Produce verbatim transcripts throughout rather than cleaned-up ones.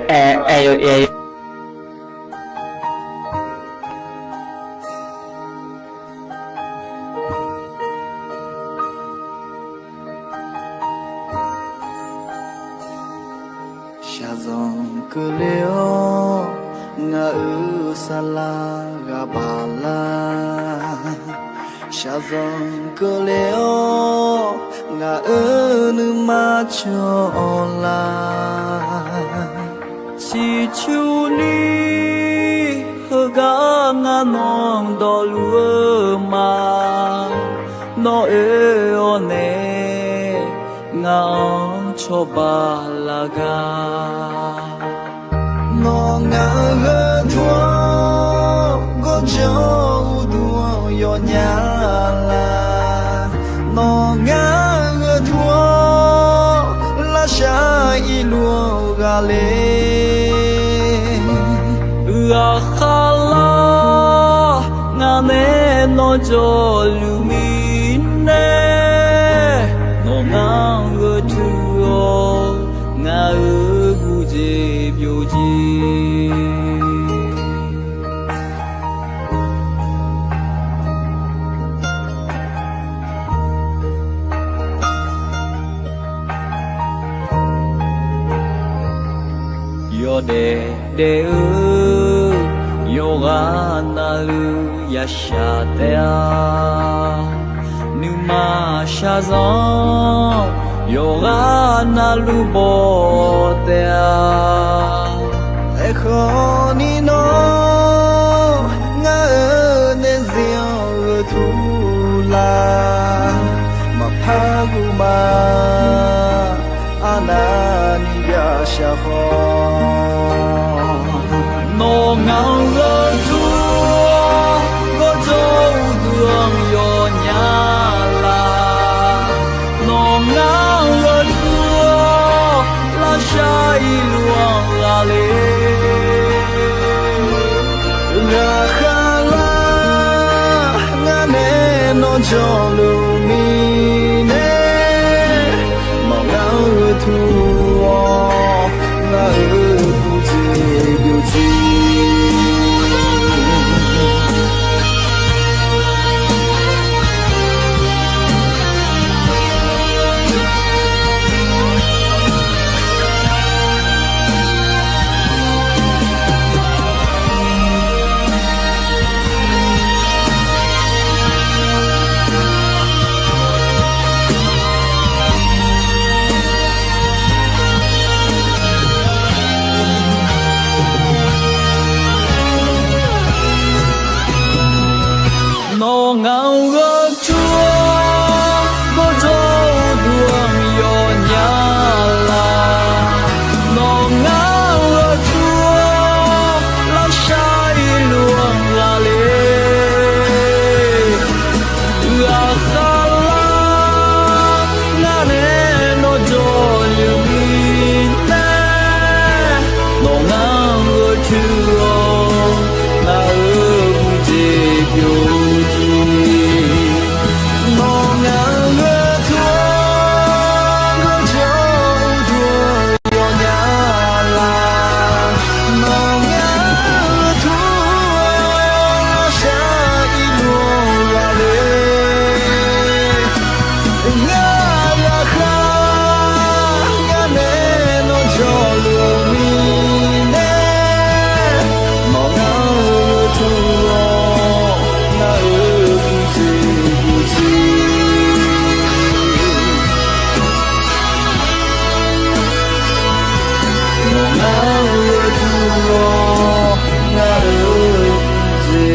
Aer, aer, aer. Shaqzanq keuvle-awr ngaq-euq saqlaq ghaq baf lar. Shaqzanq keuvle-awr ngaq-euq nuima cawq-awr lar. Ciqcurni heugar ngar nawq dawqluf-eu ma. Nawr oe-awr nae ngaq-anr cawba laf gar. Nawq ngaq-euq gharduq-anr gawrjanr uqduq-anr yawnya laf. Nawq ngaq-euq gharduq-anr lavshar irluf-anr ghaq le. Ghaqkhav lar ngaq nae nawr jawrluf mirnae, nawq ngar-anr gheurtui-awr ngaq-euq guv jeq byov jer. Yawdaef daef-eu yawqghaq navluf yashaq taef-a. Nuima shaqzanq yawqghaq navluf baw taef-a. Aerkhawf ni nawr ngar-euq daefzir-anr gheurtui laf. Maqpar guv ma, arnavni yashaq khawf. Nawq ngaq-anr gheurtui-awr gawrjanr uqduq-anr yawnya laf. Nawq ngar gheurtui-awr lavshar irluf-anr ghaq le. Ghaqkhav lar ngar nae nawr jawrluf mirnae, nawq ngar gheurtui-awr ngaq-euq guv jeq byov jer. Nawq ngaq-anr gheurtui-awr gawrjanr uqduq-anr yawnya laf. Nawq ngar gheurtui-awr lavshar irluf-anr ghaq le. Ghaqkhav lar ngar nae nawr jawrluf mirnae, nawq ngar gheurtui-awr ngaq-euq guv jeq byov jer. Nawq ngar gheurtui-awr gawrjanr uqduq-anr yawnya laf. Nawq ngar gheurtui-awr lavshar irluf-anr ghaq le. Ngar ghaqkhav ngar nae nawr jawrluf mirnae, nawq ngar gheurtui-awr ngaq-euq guv jeq byov jer. Nawq ngar gheurtui-awr ngaq-euq guv jeq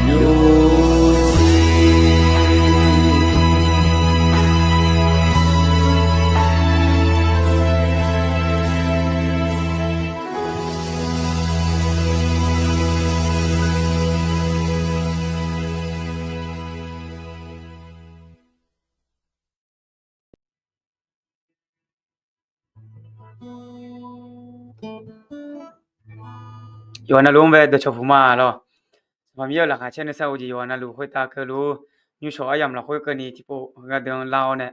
byov jer. Yawqha navluf-anr bae dawqcawq puq ma lawr. Sanqpaq Miqyaer-euq laqkhaq caer nuisar-eu jeq yawqha navluf khoertav keuvluf-ur. Nymrshawq aryamq lafkhoer keuvni tiqpov gharduq-anr lar-awr nae,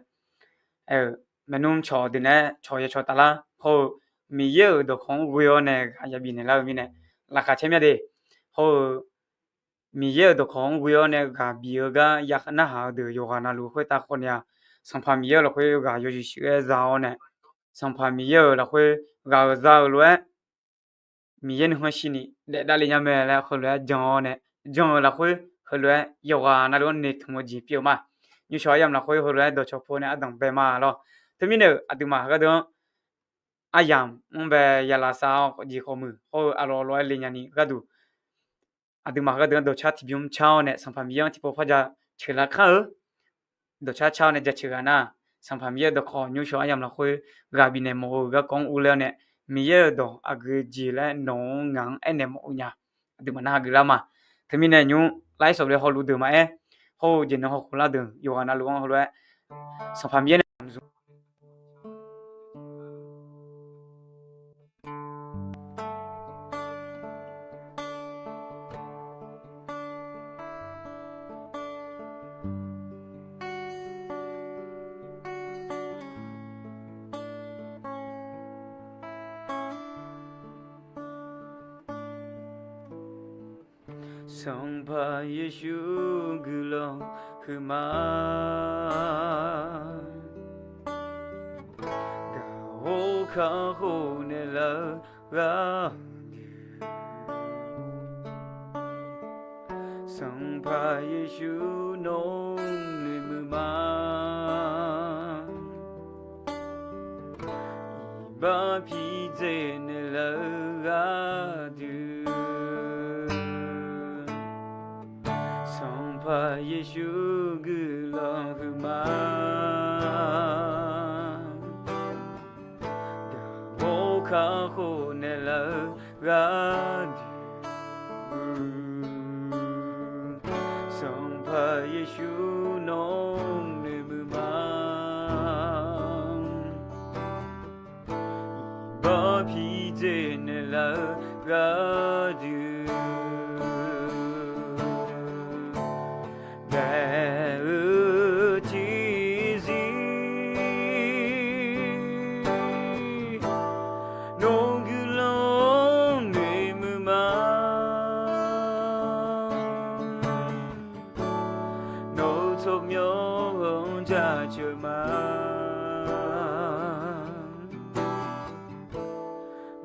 aer-eu, maernmr cawq deuq nae cawq ya cawq taflar hawr-eu, Miqyaer-euq dawqkawq-anr ghoe-awr nae ghaq ya bifnaeq lar-eu mirnae, laqkhaq caer mya de. Hawr-eu, Miqyaer-euq dawqkawq-anr ghoe-awr nae ghaq bif-eu gar ya narhaq-eu deuq yawqghaq navluf khoertav khawf ni-aq, Sanqpaq Miqyaer-euq lafkhoer ghaq yawshuif shuif-aer za-awr nae, Sanqpaq Miqyaer-euq lafkhoer ghaq-euq za-euq lof-aer, Miqyaer nuikhanr shirni daef davle nya mae laer heulof-aer jan-awr nae, jan-euq lafkhoer heulof-aer yawqghaq navluf-anr noeqtmq-eu jeq pyeuf-eu ma. Nymrshawq aryamq lafkhoer heulof-aer dawqcawq pov nae ardanq bae ma lawr. Teumirnae-euq aqduimaf gharduq-anr aryamq-anr bae ya lavsav-awr jeq khawf muiq hawr-eu aqlawq lof-aer le nyani gharduq, aqduimaf gharduq-anr dawqcar tiqbymr car-awr nae Sanqpaq Miqyaer-anr tiqpov par jaceuq lar kar-eu. Dawqcar car-awr nae jaceuq ghaq nar, Sanqpaq Miqyaer-euq dawqkawq nymrshawq aryamq lafkhoer ghaq bifnaeq mawf-eu garkawv-anr urler-awr nae, Miqyaer-euq dawq aqgeujeq laer nawq-anr ngaq-anr aernaeq mawf-eu nya. Aqduimaf narhaq geuflar ma. Teumirnae nymr lar-ir sawf le hawluf deuq maqaer, hawr-eu jeq nan hawkhof lar deuq yawqghaq navluf-anr heulof-aer Sanqpaq Miqyaer nae mqzmq Sanqpaq Yeqsur guiqlanq huiqma. Gaq-awr kakhof naeqlaf-eu ghaq, Sanqpaq Yeqsur nawr noeqmuiq ma. Iqbax pidzae naeqlaf-eu gharduq, Sanqpaq Yeqsur guiqlanq huiqma. Gaq-awr kakhof naeqlaf-eu gharduq, Sanqpaq Yeqsur nawr noeqmuiq ma. Iqbax pidzae naeqlaf-eu gharduq, daef-eu tiqzir nawr guiqlanq noeqmuiq ma. Nawr-eu tsawrmyanr-anr jaceuq ma.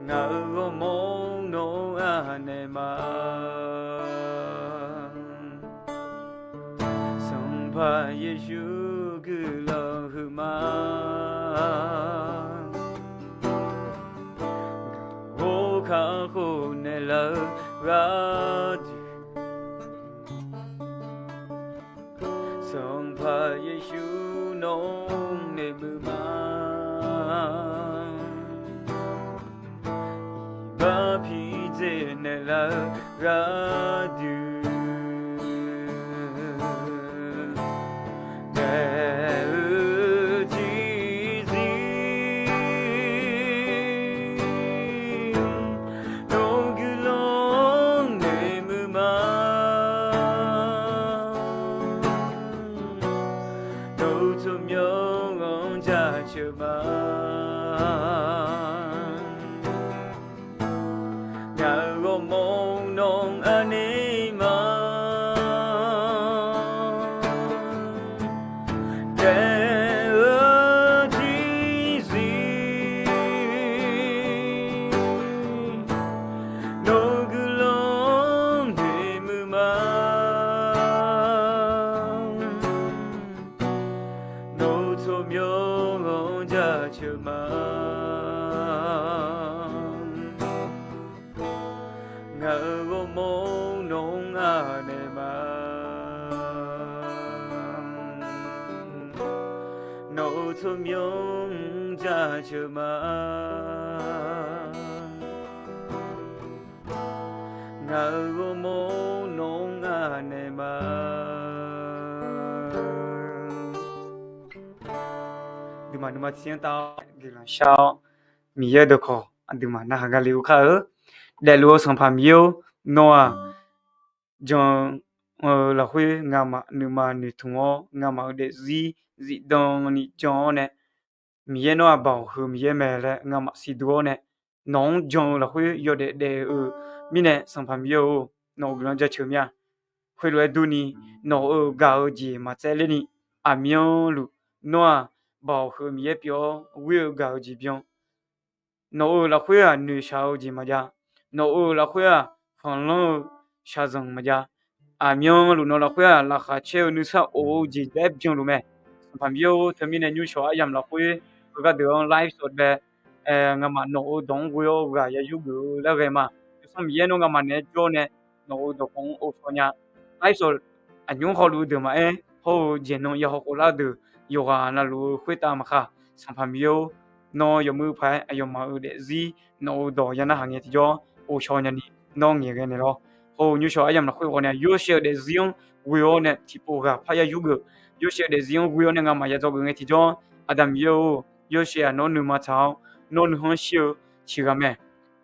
Ngaq-euq ghawrmawr-anr anaeq ma. Sanqpaq Yeqsur guiqlanq huiqma. Gaq-awr kakhof naeqlaf-eu gharduq, Sanqpaq Yeqsur nawr noeqmuiq ma. Iqbax pidzae naeqlaf-eu gharduq, daef-eu tiqzir nawr guiqlanq noeqmuiq ma. Nawr-eu tsawrmyanr-anr jaceuq ma. Ngaq-euq ghawrmawr nawr anaeq ma. Daef-eu tiqzir nawr guiqlanq noeqmuiq ma. Nawr-eu tsawrmyanr-anr jaceuq ma. Ngaq-euq ghawrmawr nawr anaeq ma. Nawr-eu tsawrmyanr jaceuq ma. Ngaq-euq ghawrmawr nawr anaeq ma. Aqduimaf nuima tiq-anr tav-awr guiqlanq shar-awr, Miqyaer-euq dawqkawq aqduimaf narhaq gale-eu kar-eu. Daefluf-eu Sanqpaq Miqyaer-or, nawr-aq jan-eu lafkhoer ngamaf nuima noeqtmq-awr, ngamaf-euq daefzir zifdan ni jan-awr nae, Miqyaer nawr-aq Baoq heu Miqyaer mae laer ngamaf siqduq-awr nae, nawq-anr jan-eu lafkhoer yawdaef daef-eu mirnae Sanqpaq Miqyaer-or, nawq-euq guiqlanq jaceuq mir-a. Khoerlof-aer durni, nawq-euq gaq-eu jeq maqtsaevler ni, aqmyanluf nawr-aq Baoq heu Miqyaer pyeuf-awr ghoer-eu gaq-eu jeq byan. Nawq-euq lafkhoer-aq noeqshaq-eu jeq maqjav. Nawq-euq lafkhoer-aq khanqlanr-eu shaqzanq maqjav. Aqmyanluf nawq lafkhoer-aq laqkhaq caer-eu nuisar of-eu jeq jav-aer byanluf mae. Sanqpaq Miqyaer-or, teumirnae nymrshawq aryamq lafkhoer heugar deuq-anr ไลฟ์สด bae, ngamaf nawq-euq dawq-anr ghoe-awr ghaq ya yurgeuf-eu laer ghae ma. Yawsanr Miqyaer nawr ngamaf naeq-aer jawr nae, nawq-euq dawqkawq-anr ghovshaw nya. ไลฟ์สด aqnymr hawluf-eu deuq maqaer, hawr-eu jeq nan ya haw khoflar-eu deuq yawqghaq navluf-eu khoertav maqkhaq, Sanqpaq Miqyaer-or, nawr yawmuiq paq-aer aqyawfmaf-euq daefzir nawq-euq dawq ya narhaq ngae tiqjawr ghovshaw nyani, nawr ngaeqghae naeqlawr. Hawr-eu nymrshawq aryamq lafkhoer ghawqmya Yorsaev-euq daefzir-anr ghoe-awr nae tiqpov ghaq parya yurgeuf. Yorsaev-euq daefzir-anr ghoe-awr nae ngamaf ya dzawgeuf ngae tiqjawr, Aqda Miqyaer-or, Yorsaev-aq nawr nuima tsaq-awr, nawr nuikhanr shir-eu tiqghaq mae.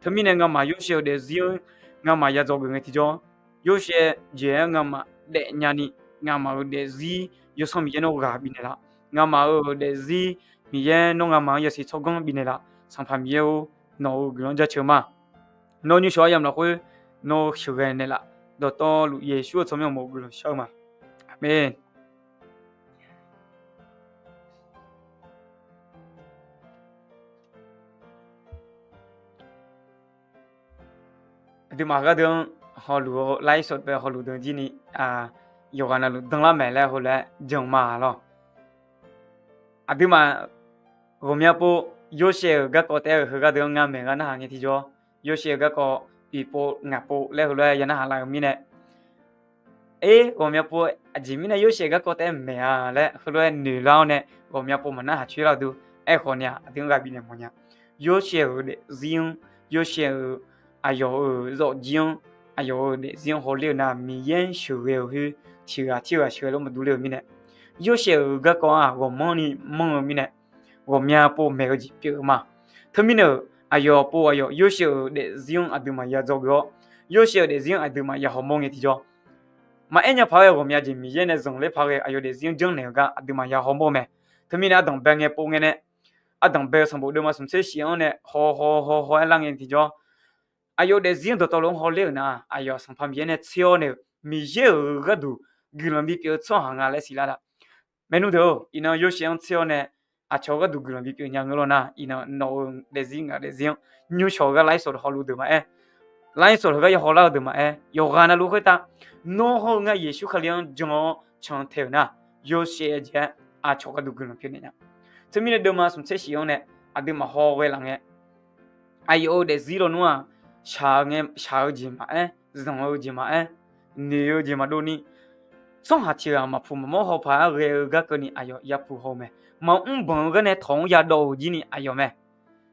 Teumirnae ngamaf Yorsaev-euq daefzir-anr ngamaf ya dzawgeuf ngae tiqjawr, Yorsaev jeq-aer ngamaf daefnya ni, ngamaf-euq daefzir Yawsanr Miqyaer nawr ghaq bifnaeq laf. Ngamaf-euq daefzir Miqyaer nawr ngamaf-anr yasiq tsawrganr bifnaeq laf. Sanqpaq Miqyaer-or, nawq-euq guiqlanq jaceuq ma. Nawr nymrshawq aryamq lafkhoer nawr sheuqghae naeqlaf. Dawqtawvluf Yeqsur-euq tsawrmyanr uqmov guiqlanq shar-eu ma. Aqmeq. Aqduimaf gharduq-anr hawluf-eu ไลฟ์สด bae hawluf deuq jir ni, yawqghaq navluf danlar maeq laer heulof-aer jan ma lawr. Aqduimaf ghawqmya pov Yorsaev-euq garkawv taef-aer-euq heugar deuq-anr ngar maeq ngar narhaq ngae tiqjawr, Yorsaev-euq garkawv bifpov ngaqpov laer heulof-aer ya narhaq laf-euq mirnae, er, ghawqmya pov aqjeq mirnae Yorsaev-euq garkawv taef-aer maeq-a laer heulof-aer noeqlar-awr nae ghawqmya pov maqnarhaq coer lar-eu dur. Aerkhawf ni-aq, aqdui-anr ghaq bifnaeq mawf nya. Yorsaev-euq daefzir-anr, Yorsaev-euq aqyawf-euq zawfjir-anr, aqyawf-euq daefzir-anr hawler-eu nar, Miqyaer-anr sheuqghae-eu khoer tiq ghaq tirghaq sheuqghae lof maqdur ler-eu mirnae, Yorsaev-euq garkawv-aq ghawqmanrni manr-eu mirnae, ghawqmya pov maeq-eu jeq pyeuf-eu ma. Teumirnae-euq aqyawf pov aqyawf Yorsaev-euq daefzir-anr aqduimaf ya dzawgeuf-awr, Yorsaev-euq daefzir-anr aqduimaf ya hawmawr ngae tiqjawr, maqaer nya paq-aer ghawqmya jeq Miqyaer nae zanqler paq ghae aqyawf daefzir-anr janrnaeq-eu gar aqduimaf ya hawmawr-eu mae. Teumirnae ardanq bae ngae pov ngae nae, ardanq bae-eu sanqbof deuvma smq tser shif-anr nae haw haw haw haw-aer lar ngae tiqjawr, aqyawf daefzir-anr dawqtawvluf-anr hawler-euq nar, aqyawf Sanqpaq Miqyaer nae tser-awr nae-euq Miqyaer-euq gharduq guiqlanq bipyeuf-eu tsawrhaq nga laer siqlar laf. Maernmr deuq-or, iqnan Yorsaev-anr tser-awr nae aqcawq gharduq guiqlanq bipyeuf nya ngeur lawr nar, iqnan nawq-euq daefzir ngaq daefzir-anr nymrshawq-eu gar ไลฟ์สด hawluf deuq maqaer, ไลฟ์สด heugar ya hawlar-eu deuq maqaer, yawqghaq navluf khoertav nawr hawr-eu ngar Yeqsur Kali-anr jan-awr cantae-euq nar, Yorsaev jeq-aer aqcawq gharduq guiqlanq pyeuf naeq nya. Teumirnae deuvma smq tser shif-anr nae aqduimaf haw ghae laf ngae, aqyawf-euq daefzir lawnmr-aq, shaq-eu jeq maqaer, zanq-eu jeq maqaer, noeq-eu jeq maqdov ni, tsawrhaq tiq ghaq maqpuq maqmawr haw paq-aer ghae-eu gar keuvni aqyawf yapuq haw-eu mae. Maqmr banq-eu gar nae tawq-anr yadawv-euq jir ni aqyawf mae.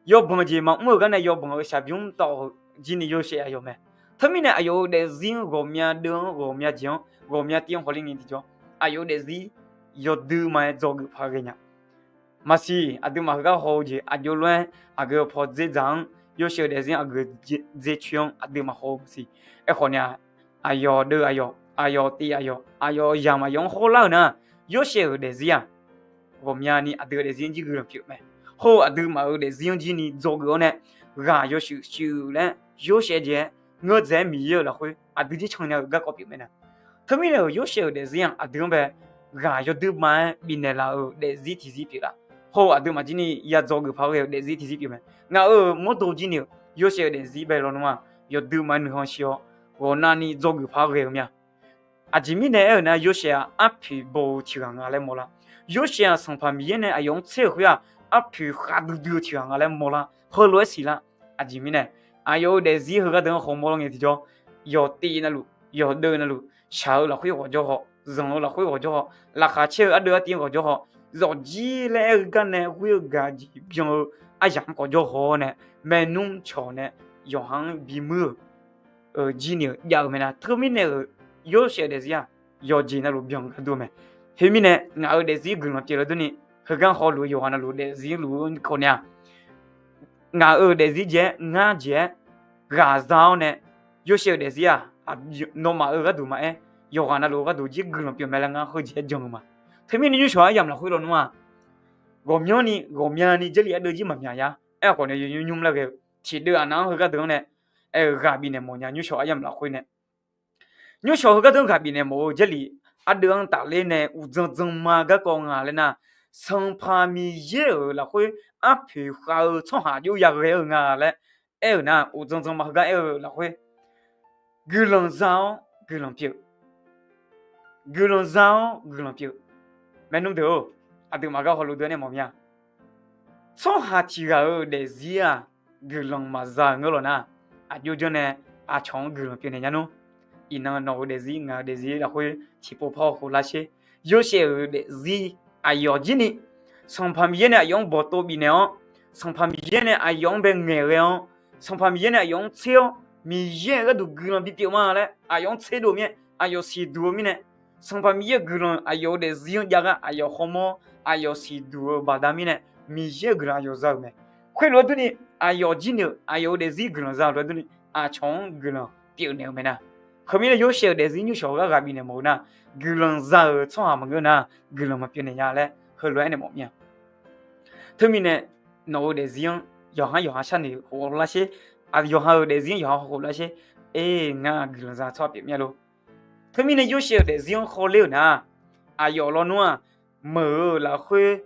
Yawbanq jeq maqmr-euq gar nae yawbanq-euq shaqbymr tawv-euq jir ni Yorsaev aqyawf mae. Teumirnae aqyawf-euq daefzir-anr ghawqmya deuv-anr ghawqmya jeq-anr ghawqmya tiv-anr hawler ngae tiqjawr, aqyawf-euq daefzir yawdui ma-aer dzawgeuf paq ghae nya. Maqsiq, aqduimaf heugar haw-eu jeq aqjox lof-aer aqgeu paw dzerdzaq-anr, Yorsaev-euq daefzir aqgeu dzer coer-anr aqduimaf haw-eu maqsiq. Aerkhawf ni-aq, aqyawf deuv aqyawf, aqyawf tiv aqyawf, aqyawf yamq aqyawf-anr hawlar-euq nar, Yorsaev-euq daefzir-aq, ghawqmyani aqdui-euq daefzir-anr jir guiqlanq pyeuf mae. Hawr-eu aqduimaf-euq daefzir-anr jir ni dzawgeuf-awr nae, ghaq yawshuif shuif laer Yorsaev jeq-aer ngeur dzaeq-aer Miqyaer-euq lafkhoer aqdui jir can nya-euq garkawv pyeuf mae na. Teumirnae-euq Yorsaev-euq daefzir-aq aqdui-anr bae ghaq yawdui ma-aer bifnaeq laf-euq daefzir tiqzir pyeuf laf. Hawr-eu aqduimaf jir ni ya dzawgeuf paq ghae-euq daefzir tiqzir pyeuf mae. Ngaq-euq mawrdo jir ni-euq Yorsaev-euq daefzir bae lawnmr-aq, yawdui ma-aer nuikhanr shir-awr, ghawqnavni dzawgeuf paq ghae-euq mya. Aqjeq mirnae aer-euq nar, Yorsaev-aq arpoeq baw-eu tiq ghaq nga laer mawrlar. Yorsaev-aq Sanqpaq Miqyaer nae aqyawf-anr tser-euq khoer-aq, arpoeq khavdui dui-eu tiq ghaq nga laer mawrlar. Heulof-aer siqlar. Aqjeq mirnae, aqyawf-euq daefzir heugar deuq-anr hawmawr lar ngae tiqjawr, yawqtiv navluf, yawqdeuv navluf, shaq-eu lafkhoer ghawqjawr haw, zanq-eu lafkhoer ghawqjawr haw, laqkhaq caer-eu ardeuv artiv-anr ghawqjawr haw, zawqjir laer aer-eu gar nae ghoer-eu gaq jeq byan-eu aryamq-anr ghawqjawr haw-awr nae, maernmr cawq nae yawqha-anr bimuir-euq jir ni-euq jav-eu mae na. Teumirnae-euq Yorsaev-euq daefzir-aq, yawqjeq navluf byan gharduq mae. Khoermirnae ngaq-euq daefzir guiqlanq pyeuf laer durni, heugar hawluf-eu yawqghaq navluf daefzir luf-eu khawf ni-aq, ngaq-euq daefzir jeq-aer ngar jeq-aer ghaqza-awr nae, Yorsaev-euq daefzir-aq, nawmaf-euq gharduq maqaer, yawqghaq navluf-eu gharduq jir guiqlanq pyeuf mae laer ngar heujeq-aer jan-eu ma. Teumirnae nymrshawq aryamq lafkhoer lawnmr-aq, ghawqmyanrni ghawqmyani Jarlif ardeuv jir maqmyaq ya. Aerkhawf nae yawnymr nymr lar ghae-eu tiqdeuv aqnav-anr heugar deuq-anr nae aer-eu ghaq bifnaeq mawf nya. Nymrshawq aryamq lafkhoer nae, nymrshawq heugar deuq-anr ghaq bifnaeq mawf-eu Jarlif ardeuv-anr tafler nae uqdzan dzanma garkawv nga laer nar, Sanqpaq Miqyaer-euq lafkhoer arpoeq khav-eu tsawrhaq jov yaghae-eu nga laer aer-euq nar, uqdzan dzanma heugar aer-eu lafkhoer guiqlanq za-awr guiqlanq pyeuf. Guiqlanq za-awr guiqlanq pyeuf. Maernmr deuq-or, aqduimaf gar hawluf deuq-anr nae mawf mir-a. Tsawrhaq tiq ghaq-euq daefzir-aq, guiqlanq maqza-euq ngeur lawq nar, aqjox janr nae aqcawq-anr guiqlanq pyeufnaeq nya nmr. Iqnan nawq-euq daefzir ngaq-euq daefzir lafkhoer tiqpov par hawkhof lar sher. Yorsaev-euq daefzir aqyawf jir ni, Sanqpaq Miqyaer nae aqyawf-anr bawqtov bifnaeq-awr, Sanqpaq Miqyaer nae aqyawf-anr bae ngaeqghae-awr, Sanqpaq Miqyaer nae aqyawf-anr tser-awr, Miqyaer-euq gharduq guiqlanq bipyeuf ma laer aqyawf-anr tserdov-eu mirnae, aqyawf siqduq-eu mirnae, Sanqpaq Miqyaer-euq guiqlanq aqyawf-euq daefzir-anr jav gar aqyawf hawmawr-awr, aqyawf siqduq-eu baqda mirnae, Miqyaer-euq guiqlanq aqyawf za-euq mae. Khoerlof-aer durni, aqyawf jir ni-euq aqyawf-euq daefzir guiqlanq za-euq lof-aer durni, aqcawq-anr guiqlanq pyeufnaeq-eu mae nar. Khoermirnae, Yorsaev-euq daefzir nymrshawq heugar ghaq bifnaeq mawf-eu nar, guiqlanq za-euq tsawrhaq maqngeur nar, guiqlanq maqpyeufnaeq nya laer heulof-aer nae mawf mir-a. Teumirnae, nawq-euq daefzir-anr yawqhar yawqha sharnoeq khof lar sher. Yawqha-euq daefzir-anr yawqha khof lar sher. Aer, ngar guiqlanq za tsawrhaq pyeuf mir-a lor. Teumirnae, Yorsaev-euq daefzir-anr khawler-euq nar, aqyawf lawnmr-aq, meuq-euq lafkhoer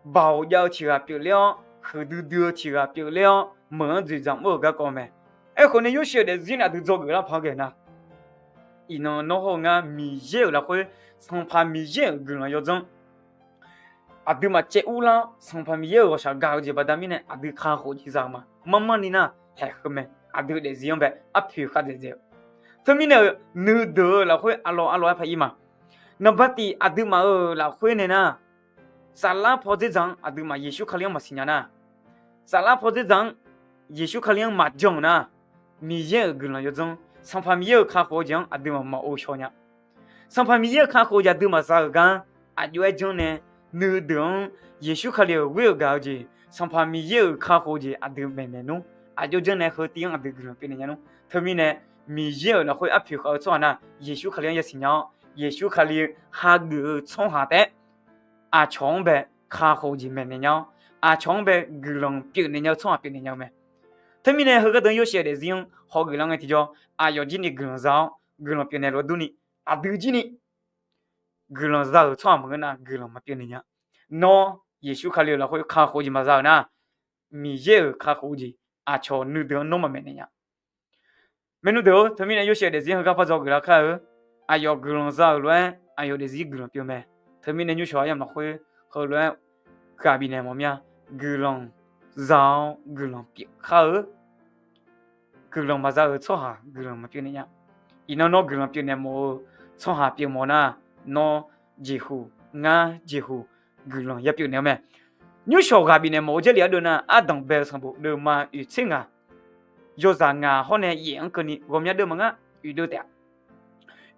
baoq jav-eu tiq ghaq pyeufler-awr, huiqdui dui-eu tiq ghaq pyeufler-awr, meuq-anr dzoeqdzaq mr-euq garkawv mae. Aerkhawf nae, Yorsaev-euq daefzir nae aqdui dzawgeuf lar paq-aer ghae nar, iqnan nawr hawr-eu ngar Miqyaer-euq lafkhoer, Sanqpaq Miqyaer-euq guiqlanq yawdzanr aqduimaf caev urlar-awr, Sanqpaq Miqyaer-euq ghawqshaq gaq-eu jeq baqda mirnae aqdui kakhof jeq za-eu ma. Marmarni nar, haeq heu mae. Aqdui daefzir-anr bae arpoeq khavdzaeq dzaeq-eu. Teumirnae-euq nuideuq-eu lafkhoer aqlawq aqlawq-aer paq-ir ma. Naqbatif aqduimaf-euq lafkhoer nae nar, saflar paw dzerdzaq-anr aqduimaf Yeqsur Kali-anr maqsiq nya nar, saflar paw dzerdzaq-anr Yeqsur Kali-anr maqjan-euq nar, Miqyaer-euq guiqlanq yawdzanr, Sanqpaq Miqyaer-euq kakhof-eu jeq-anr aqduimaf maqghovshaw nya. Sanqpaq Miqyaer-euq kakhof-eu jeq aqduimaf za-euq gar, aqjox-aer janr nae nuideuq-anr Yeqsur Kali-euq ghoer-eu gaq-eu jeq, Sanqpaq Miqyaer-euq kakhof-eu jeq aqdui maeqnaeq nmr. Aqjox janr nae heu tiv-anr aqdui guiqlanq pyeufnaeq nya nmr. Teumirnae, Miqyaer-euq lafkhoer arpoeq khav-eu tsawrhaq nar, Yeqsur Kali-anr yasiq nya-awr, Yeqsur Kali hageuf-eu tsawrhaq taef-aer aqcawq-anr bae kakhof-eu jeq maeqnaeq nya-awr, aqcawq-anr bae guiqlanq pyeufnaeq nya-eu tsawrhaq pyeufnaeq nya-eu mae. Teumirnae, heugar deuq-anr Yorsaev-euq daefzir-anr hawgeuf lar ngae tiqjawr, aqyawf jir ni guiqlanq za-awr guiqlanq pyeufnaeq lof-aer durni, aqdui jir ni guiqlanq za-euq tsawrhaq maqngeur nar, guiqlanq maqpyeufnaeq nya. Nawr Yeqsur Kali-euq lafkhoer kakhof-eu jeq maqza-euq nar, Miqyaer-euq kakhof-eu jeq aqcawq nuideuq-anr nawr maqmaeqnaeq nya. Maernmr deuq-or, teumirnae Yorsaev-euq daefzir heugar par dzawgeuf lar kar-eu. Aqyawf guiqlanq za-euq lof-aer aqyawf daefzir guiqlanq pyeuf mae. Teumirnae nymrshawq aryamq lafkhoer heulof-aer ghaq bifnaeq mawf mir-a. Guiqlanq za-awr guiqlanq pyeuf kar-eu. Guiqlanq maqza-euq tsawrhaq guiqlanq maqpyeuf naeq nya. Iqnan nawr guiqlanq pyeuf naeq mawf-eu tsawrhaq pyeuf mawf nar, nawr jeqhuq, ngar jeqhuq guiqlanq yapyeuf naeq-eu mae. Nymrshawq ghaq bifnaeq mawf-eu Jarlif ardeuv nar, ardanq bae-eu sanqbof deuvma oeq tser ngaq, yawzaq ngaq hawr nae yaef-anr keuvni ghawqmya deuv maqngar, oeq deuv taef-a.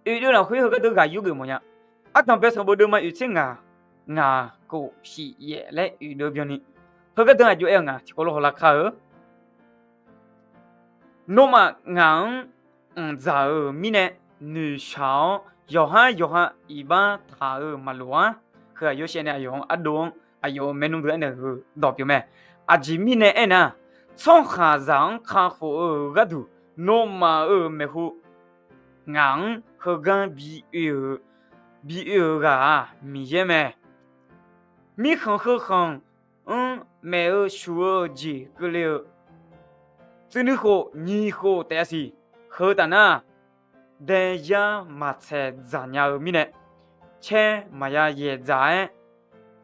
Oeq deuv lafkhoer heugar deuv ghaq yur geuf mawf nya. Ardanq bae sanqbof deuvma oeq tser ngaq, ngaq khof shif yaef laer oeq deuv byanni, heugar deuv aqjox aer-eu ngaq tiqkawv lof hawlar kar-eu. Nawmaf ngaq-anr mqdzaq-euq mirnae noeqshaq-awr, yawqhar yawqha iqbax taq-euq maqloq-ar. Heu-aq Yorsaev nae aqyawf-anr ardov-anr aqyawf-euq maernmr deuq aernaeq-eu dawq pyeuf mae. Aqjeq mirnae aernar, tsawrhaqzaq-anr kakhof-eu gharduq, nawmaf-euq maeqhu ngaq-anr heugar bi oe-eu, bi oe-euq ghaq-aq Miqyaer mae. Mirkhanq heu khanq-anr maef-eu shuf-eu jeq keuvle-eu, tsuif nuikhof nyiq khof taef-a siq. Heu taf nar, daeyar maqtsaeq dzaq nya-eu mirnae, caer maqya yaeq dzaq-aer,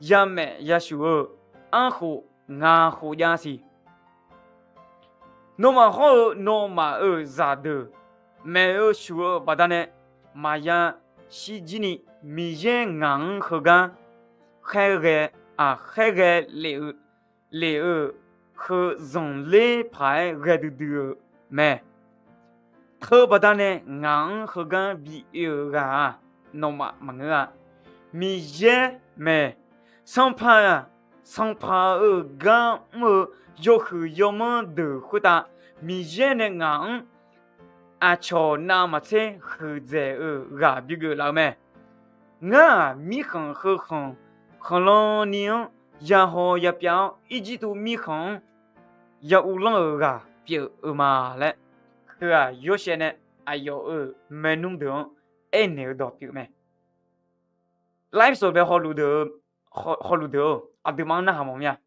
yamaef yashuf-eu arkhof ngaq khof jav siq. Nawmaf hawr-eu nawmaf-euq zaqdeuq maef-eu shuf-eu baqdanae maqya shirjir ni, Miqyaer ngaq-anr heugar khaerghae, aq, khaerghae lef-eu, lef-eu heu zanqler paq-aer ghae duidui-eu mae. Teubaqda nae ngaq-anr heugar bi oe-eu ghaq-aq, nawmaf maqngeur-a. Miqyaer mae. Sanqpaq, Sanqpaq-euq gar mr-eu yawhuiq yawmanr deuq khoertav, Miqyaer nae ngaq-anr aqcawq navmaqtser huiqdzaeq-eu ghaq bigeuf laf-eu mae. Ngar-aq, mirkhanq heu khanq khanqlanni-anr yahaw yapyav-awr, Irjirtuv mirkhanq-anr ya uvlanr-euq ghaq pyeuf-eu ma laer, heu-aq Yorsaev nae aqyawf-euq maernmr deuq-anr aernaeq-eu dawq pyeuf mae. Lifeso bae hawluf deuq-eu, hawluf deuq-or, aqduimaf-anr narhaq mawf mir-a.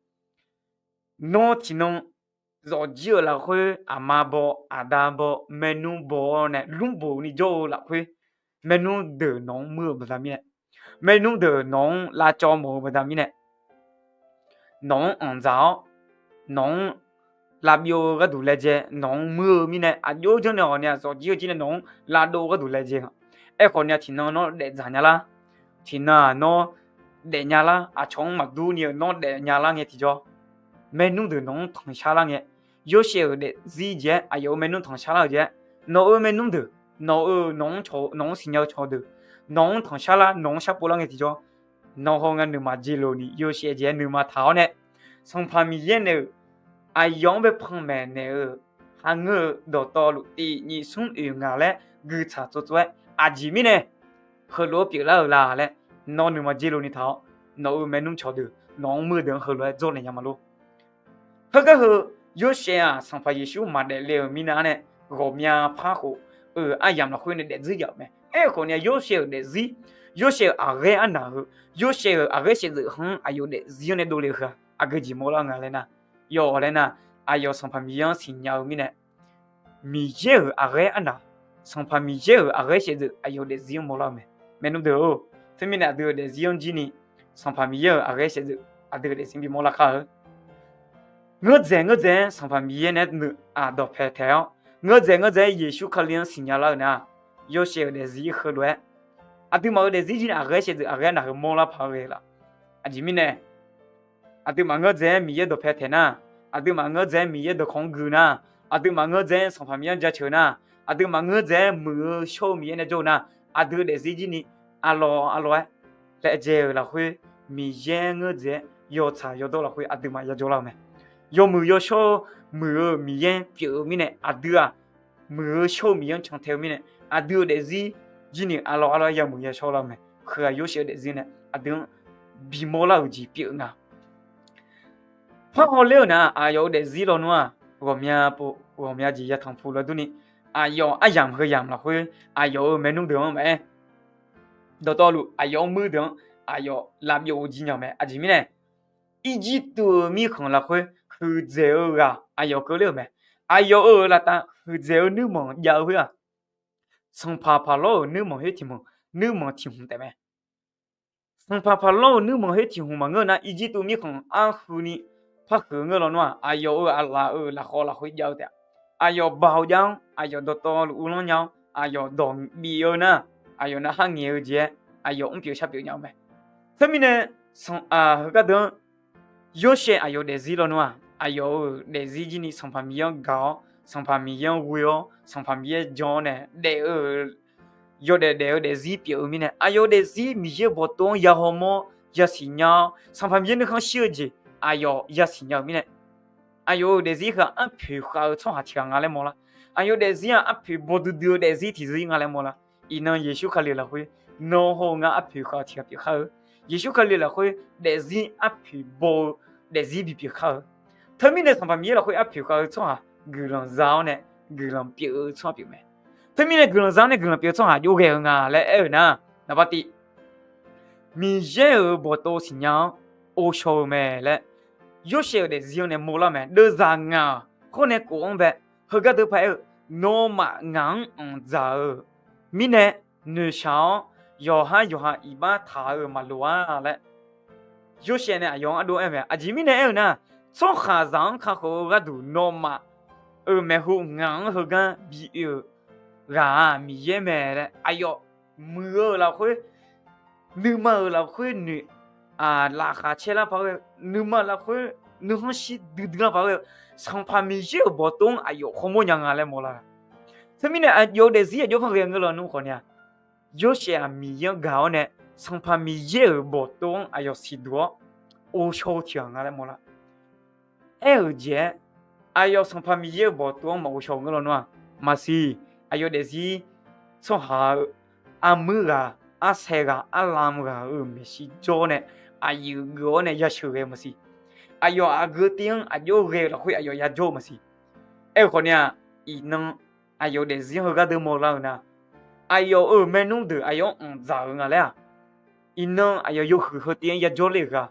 Nawr tiqnan zawqjir-euq lafkhoer aqma baw, aqda baw, maernmr baw-awr nae lmrboq ni jawr-eu lafkhoer, maernmr deuq nawq-anr muir-eu baqda mirnae, maernmr deuq nawq-anr lavcawv mawf-eu baqda mirnae, nawq-anr anqdzaq-awr, nawq-anr lavbyov-eu gharduq laejae nawq-anr muir-eu mirnae, aqjox janrnaeq ghawqni-aq zawqjir-eu jir nae nawq-anr lavdov-eu gharduq laejae nga. Aerkhawf ni-aq tiqnan nawr daefdzaq nya lar. Tiqnan-aq nawr daefnya lar. Aqcawq-anr maqdur ni-eu nawr daefnya lar ngae tiqjawr, maernmr deuq nawq-anr tanqshar lar ngae, Yorsaev-euq daefzir jeq-aer aqyawf-euq maernmr tanqshar lar-euq jeq-aer, nawq-euq maernmr deuq, nawq-euq nawq-anr, nawq-anr siqnya-eu cawq deuq, nawq-anr tanqshar lar, nawq-anr sharpov lar ngae tiqjawr, nawq hawngae nuima jeq lof ni Yorsaev jeq-aer nuima taq-awr nae, Sanqpaq Miqyaer naeq-euq aqyawf-anr bae panmaeq naeq-eu hangeur-eu dawqtawvluf tiq nyiq smr oeq ngaq laer guiqtsaq tsov tsov-aer aqjeq mirnae heulof-aer pyeuflar-euq la laer, nawr nuima jeq lof ni taq-awr, nawq-euq maernmr cawq deuq, nawq-anr muir-eu deuq-anr heulof-aer dzawrnaeq nya ma lor. Khoergar heu, Yorsaev-aq Sanqpaq Yeqsur maqdaef le-euq mirnae-a nae, ghawqmya par khof-euq aryamq lafkhoer nae daefzir jav-euq mae. Aerkhawf ni-aq Yorsaev-euq daefzir, Yorsaev-euq aqghaer arnaq heu, Yorsaev-euq aqghaer shaevdzeuf khanr-anr aqyawf daefzir-anr nae dovle-eu heu-aq aqgeu jeq mawrlar nga laer nar, yawf laer nar, aqyawf Sanqpaq Miqyaer-anr siqnya-eu mirnae, Miqyaer-euq aqghaer arnaq, Sanqpaq Miqyaer-euq aqghaer shaevdzeuf aqyawf daefzir-anr mawrlar-eu mae. Maernmr deuq-or, teumirnae aqdui-euq daefzir-anr jir ni, Sanqpaq Miqyaer-euq aqghaer shaevdzeuf aqdui-euq daefzir bimawr lar kar-eu. Ngeurdaeq ngeurdzaeq-aer Sanqpaq Miqyaer nae nuiq-aq dawqpae taeq-awr, ngeurdzaeq ngeurdzaeq-aer Yeqsur Kali-anr siqnya lar-eu nar, Yorsaev-euq daefzir heulof-aer, aqduimaf-euq daefzir jir ni aqghaer shaevdzeuf aqghaer arnaq heu mawrlar paq-eu ghae laf. Aqjeq mirnae, aqduimaf ngeurdzaeq-aer Miqyaer dawqpae taeq nar, aqduimaf ngeurdzaeq-aer Miqyaer dawqkawq-anr gui nar, aqduimaf ngeurdzaeq-aer Sanqpaq Miqyaer-anr jaceuq nar, aqduimaf ngeurdzaeq-aer muiq-eu shawr-eu Miqyaer nae jawr-eu nar, aqdui-euq daefzir jir ni aqlawq aqlawq-aer laejae-euq lafkhoer, Miqyaer ngeurdzaeq-aer yawtsaq yawdawr lafkhoer aqduimaf yajawr lar-eu mae. Yawmuiq yawshawr-eu muiq-eu Miqyaer pyeuf-eu mirnae aqdui-aq, muiq-eu shawr-eu Miqyaer-anr cantae-eu mirnae, aqdui-euq daefzir jir ni aqlawq aqlawq-aer yawmuiq yashawr lar-eu mae. Heu-aq Yorsaev-euq daefzir nae aqdui-anr bimawr lar-euq jeq pyeuf nga. Par hawler-eu nar, aqyawf-euq daefzir lawnmr-aq, ghawqmya pov ghawqmya jeq yatanq pu law durni, aqyawf aryamq heu yamq lafkhoer, aqyawf-euq maernmr deuq-anr maqaer, dawqtawvluf aqyawf-anr muir deuq-anr aqyawf lavbyov-eu jir nya-eu mae. Aqjeq mirnae, Irjirtuv-eu mirkhanq lafkhoer huiqdzaeq-eu ghaq aqyawf keuvler-euq mae. Aqyawf-euq laftav huiqdzaeq-eu nuirmanq jav-eu khoer-aq, sanqpaq Paqlawr-euq nuirmanq khoer tiq manq, nuirmanq tiq hmq taef mae. Sanqpaq Paqlawr-euq nuirmanq khoer tiq hmq maqngeur nar, Irjirtuv mirkhanq arhuini par huiq-eu ngeur lawnmr-aq, aqyawf-euq aqlaf-euq lafkhawf lafkhoer jav-eu taef-a. Aqyawf baoq jav-anr, aqyawf dawqtawvluf uvlanr nya-awr, aqyawf dawq bif-eu nar, aqyawf narhaq ngaeq-eu jeq-aer aqyawf mrpyeuf sharpyeuf nya-eu mae. Teumirnae, heugar deuq-anr Yorsaev aqyawf daefzir lawnmr-aq, aqyawf-euq daefzir jir ni Sanqpaq Miqyaer-anr gaq-awr, Sanqpaq Miqyaer-anr ghoe-awr, Sanqpaq Miqyaer jan-awr nae daef-eu yawdaef daef-eu daefzir pyeuf-eu mirnae, aqyawf-euq daefzir Miqyaer-euq bawqtov-anr ya hawmawr yasiq nya-awr, Sanqpaq Miqyaer nuikhanr shir-eu jeq aqyawf yasiq nya-euq mirnae, aqyawf-euq daefzir heu-aq arpoeq khav-eu tsawrhaq tiq ghaq nga laer mawrlar. Aqyawf daefzir-aq arpoeq bawduidui-eu daefzir tiqzir nga laer mawrlar. Iqnan Yeqsur Kali lafkhoer nawr hawr-eu ngar arpoeq khav-eu tiq ghaq pyeuf khar-eu. Yeqsur Kali lafkhoer daefzir arpoeq baw-eu daefzir bipyeuf khar-eu. Teumirnae Sanqpaq Miqyaer lafkhoer arpoeq khav-eu tsawrhaq guiqlanq za-awr nae guiqlanq pyeuf-eu tsawrhaq pyeuf mae. Teumirnae guiqlanq za-awr nae guiqlanq pyeuf-eu tsawrhaq jov ghae-eu nga laer aer-eu nar, naqbar tiv, Miqyaer-euq bawqtov siqnya-awr ghovshaw-eu mae laer Yorsaev-euq daefzir-anr nae mawrlar-eu mae. Deuvzaq ngaq-aq khoer nae kof-anr bae, heugar deuq paq-aer-eu, nawmaf ngaq-anr anqdzaq-euq mirnae noeqshaq-awr, yawqhar yawqha iqbax taq-euq maqloq-a laer Yorsaev nae aqyawf-anr ardov aer mae. Aqjeq mirnae aer-eu nar, tsawrhaqzaq-anr kakhof-eu gharduq nawmaf-euq maeqhu ngaq-anr heugar bi oe-euq ghaq-aq Miqyaer mae laer aqyawf muiq-eu lafkhoer, nuima-euq lafkhoer noeq laqkhaq caerlar paq-aer, nuima lafkhoer nuikhanr shir duidui lar paq-aer, Sanqpaq Miqyaer-euq bawqtov-anr aqyawf hawmawr nya nga laer mawrlar-a. Teumirnae aqyawf-euq daefzir aqjox par ghae ngeur lawnmr khawf ni-a, Yorsaev-aq Miqyaer-anr gaq-awr nae Sanqpaq Miqyaer-euq bawqtov-anr aqyawf siqduq-awr ghovshaw-eu tiq ghaq nga laer mawrlar. Aer-euq jeq-aer, aqyawf Sanqpaq Miqyaer-euq bawqtov-anr maqghovshaw-eu ngeur lawnmr-aq, maqsiq, aqyawf daefzir tsawrhaq-eu armuir ghaq, arsaev ghaq, arlam ghaq-euq maeqshi jawr nae aqyuif geuf-awr nae yasheuq ghae-eu maqsiq. Aqyawf aqgeu tiv-anr aqjox ghae-eu lafkhoer aqyawf yajawr-eu maqsiq. Aerkhawf ni-aq, iqnan aqyawf daefzir-anr heugar deuv mawrlar-eu nar, aqyawf-euq maernmr deuq aqyawf-anr anqdzaq-eu nga laer-aq, iqnan aqyawf yawhuiq heu tiv-anr yajawr ler-euq ghaq,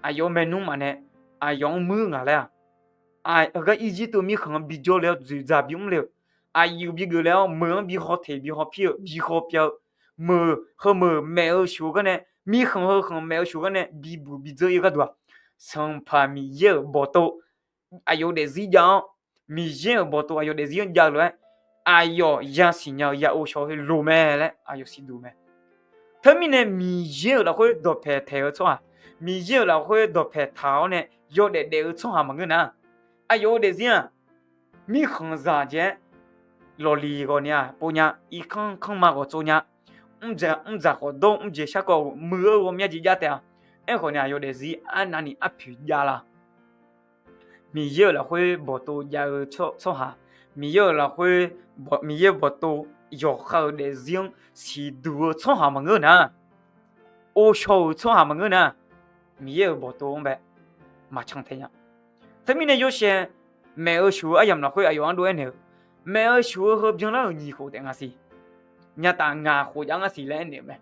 aqyawf-euq maernmr maqnae aqyawf-anr muir-eu nga laer-aq, heugar Irjirtuv mirkhanq-anr bijawr le-awr dzoeqdzaq bimr le-euq, aqyuif bigeuf le-awr meuq-anr bi haw teq bi haw pir-eu bi haw pyav-eu, meuq heumeuq maef-eu shuf-eu gar nae, mirkhanq heu khanq maef-eu shuf-eu gar nae bibuq bidzeur ir-eu gharduq-aq, Sanqpaq Miqyaer-euq bawqtov aqyawf daefzir jav-awr, Miqyaer-euq bawqtov aqyawf daefzir-anr jav-eu lof-aer, aqyawf yasiq nya-eu ya ov shaw khoer loq mae laer aqyawf siqduq mae. Teumirnae Miqyaer-euq lafkhoer dawqpaeq taeq-eu tsawrhaq, Miqyaer-euq lafkhoer dawqpaeq taq-awr nae yawdaef daef-eu tsawrhaq maqngeur nar, aqyawf-euq daefzir-aq, mirkhanqzaq jeq-aer lawqliq ghawqni-aq pov nya, irkanr kanrma ghawqtsov nya, mrdzaq khawf dawr mrjeq sharkawv muiq-eu ghawqmya jeq jav taef-a. Aerkhawf ni aqyawf daefzir arnavni arpoeq jav la? Miqyaer-euq lafkhoer bawqtov jav-eu tsawrhaq, Miqyaer-euq lafkhoer, Miqyaer-euq bawqtov yawqha-euq daefzir-anr siqduq-eu tsawrhaq maqngeur nar, ov shaw-euq tsawrhaq maqngeur nar, Miqyaer-euq bawqtov-anr bae maqcan tae nya. Teumirnae Yorsaev maef-eu shuf-eu aryamq lafkhoer aqyawf-anr dov aernaeq-eu, maef-eu shuf-eu heu byanlar-euq nyiq khof taef nga siq, nya taf ngaq khof jav nga siq laer aernaeq-euq mae.